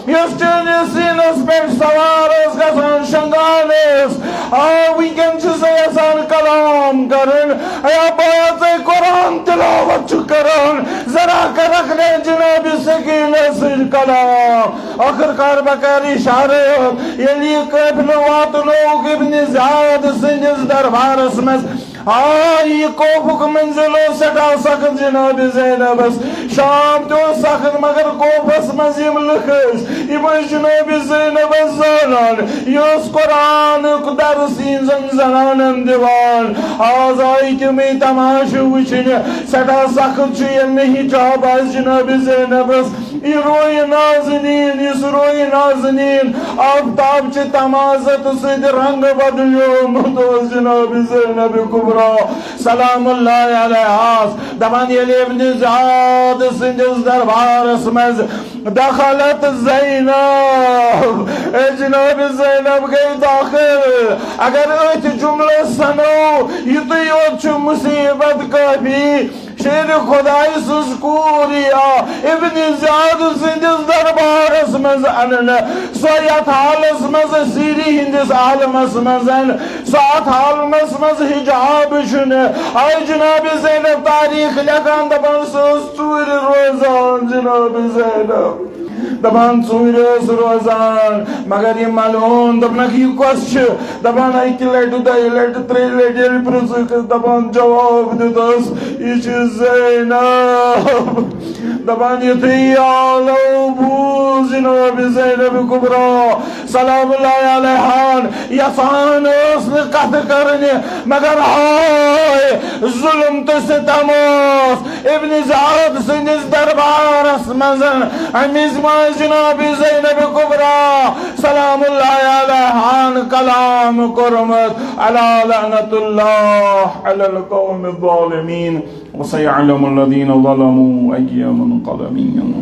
یۄس چٲنِس سیٖنس پٮ۪ٹھ سوار ٲس گژھان، شۄنٛگان ٲس، آ، وٕنکٮ۪ن چھِ سۄ یژھان کلام کرُن۔ اے بایا، ژے قرآن تلاوت چھُ کران، ذرا کرکھ نے جناب سکینہ سۭتۍ کلام۔ ٲخٕر کار بہٕ کرٕ اشارٕ، ییٚلہِ یہِ قٲفلہٕ واتنووُکھ ابن زیاد سٕنٛدِس دربارس منٛز، آ، یہِ کوفُک منزل اوس سٮ۪ٹھاہ سخت جناب زینبس۔ شام تہِ اوس سخت، مگر کوفس منٛز یِم لُکھ ٲسۍ، یِم ٲسۍ جناب زینبس زانان۔ یہِ اوس قرآنُک درس یِہنٛزن زنانن دِوان۔ آز آیہِ تِمے تماشہٕ وٕچھنہِ۔ سٮ۪ٹھاہ سخت چھُ، ییٚلہِ نہٕ حجاب آسہِ جناب زینبس۔ یہِ رویہِ نازنیٖن، یُس رویہِ نازنیٖن آفتاب چہِ تمازت سۭتۍ رنگ بدلیومُت اوس جناب زینب کبریٰ سلام اللہ علیہاس۔ دپان ییٚلہِ ابن زیاد سٕنٛدِس دربارس منٛز دخلت زینب، اے جناب زینب گٔے داخل۔ اگر أتھۍ جملس سنو، یِتُے یوت چھُ مصیبت کٲفی۔ شیر خدائی سٕنٛز کوٗر یا ابن زیاد سٕنٛدِس دربارس منٛز اننہٕ۔ سۄ یتھ حالس منٛز سیٖری ہٕنٛدِس عالمس منٛز، سۄ اتھ عالمس منٛز حجاب چھُنہٕ۔ آے جناب زینب تاریخ لیکھان دپان سۄ ٲس ژوٗرِ روزان جناب زینب۔ دپان ژوٗرِ ٲس روزان، مگر یہِ ملعون دوٚپنکھ، یہِ کۄس چھِ؟ دپان اکہِ لٹہِ، دۄیہِ لٹہِ، ترٛیٚیہِ لٹہِ ییٚلہِ پرٛژھُکھ، دپان جواب دیُتس، یہِ چھِ زینب۔ دپان یُتھُے یہِ آلو بوٗز جناب زینب کبریٰ سلام اللہ علیہان، یژھان ٲس نہٕ کتھٕ کرنہِ، مگر ہاے ظلم تہٕ ستم اوس ابن زیاد سٕنٛدِس دربارس منٛز أمِس ماجہِ جناب زینب کبریٰ سلام اللہ علیہان کلام کوٚرمُت، الا لعنت اللہ علی القوم الظالمین، وسيعلم الذين ظلموا أي منقلب ينقلبون۔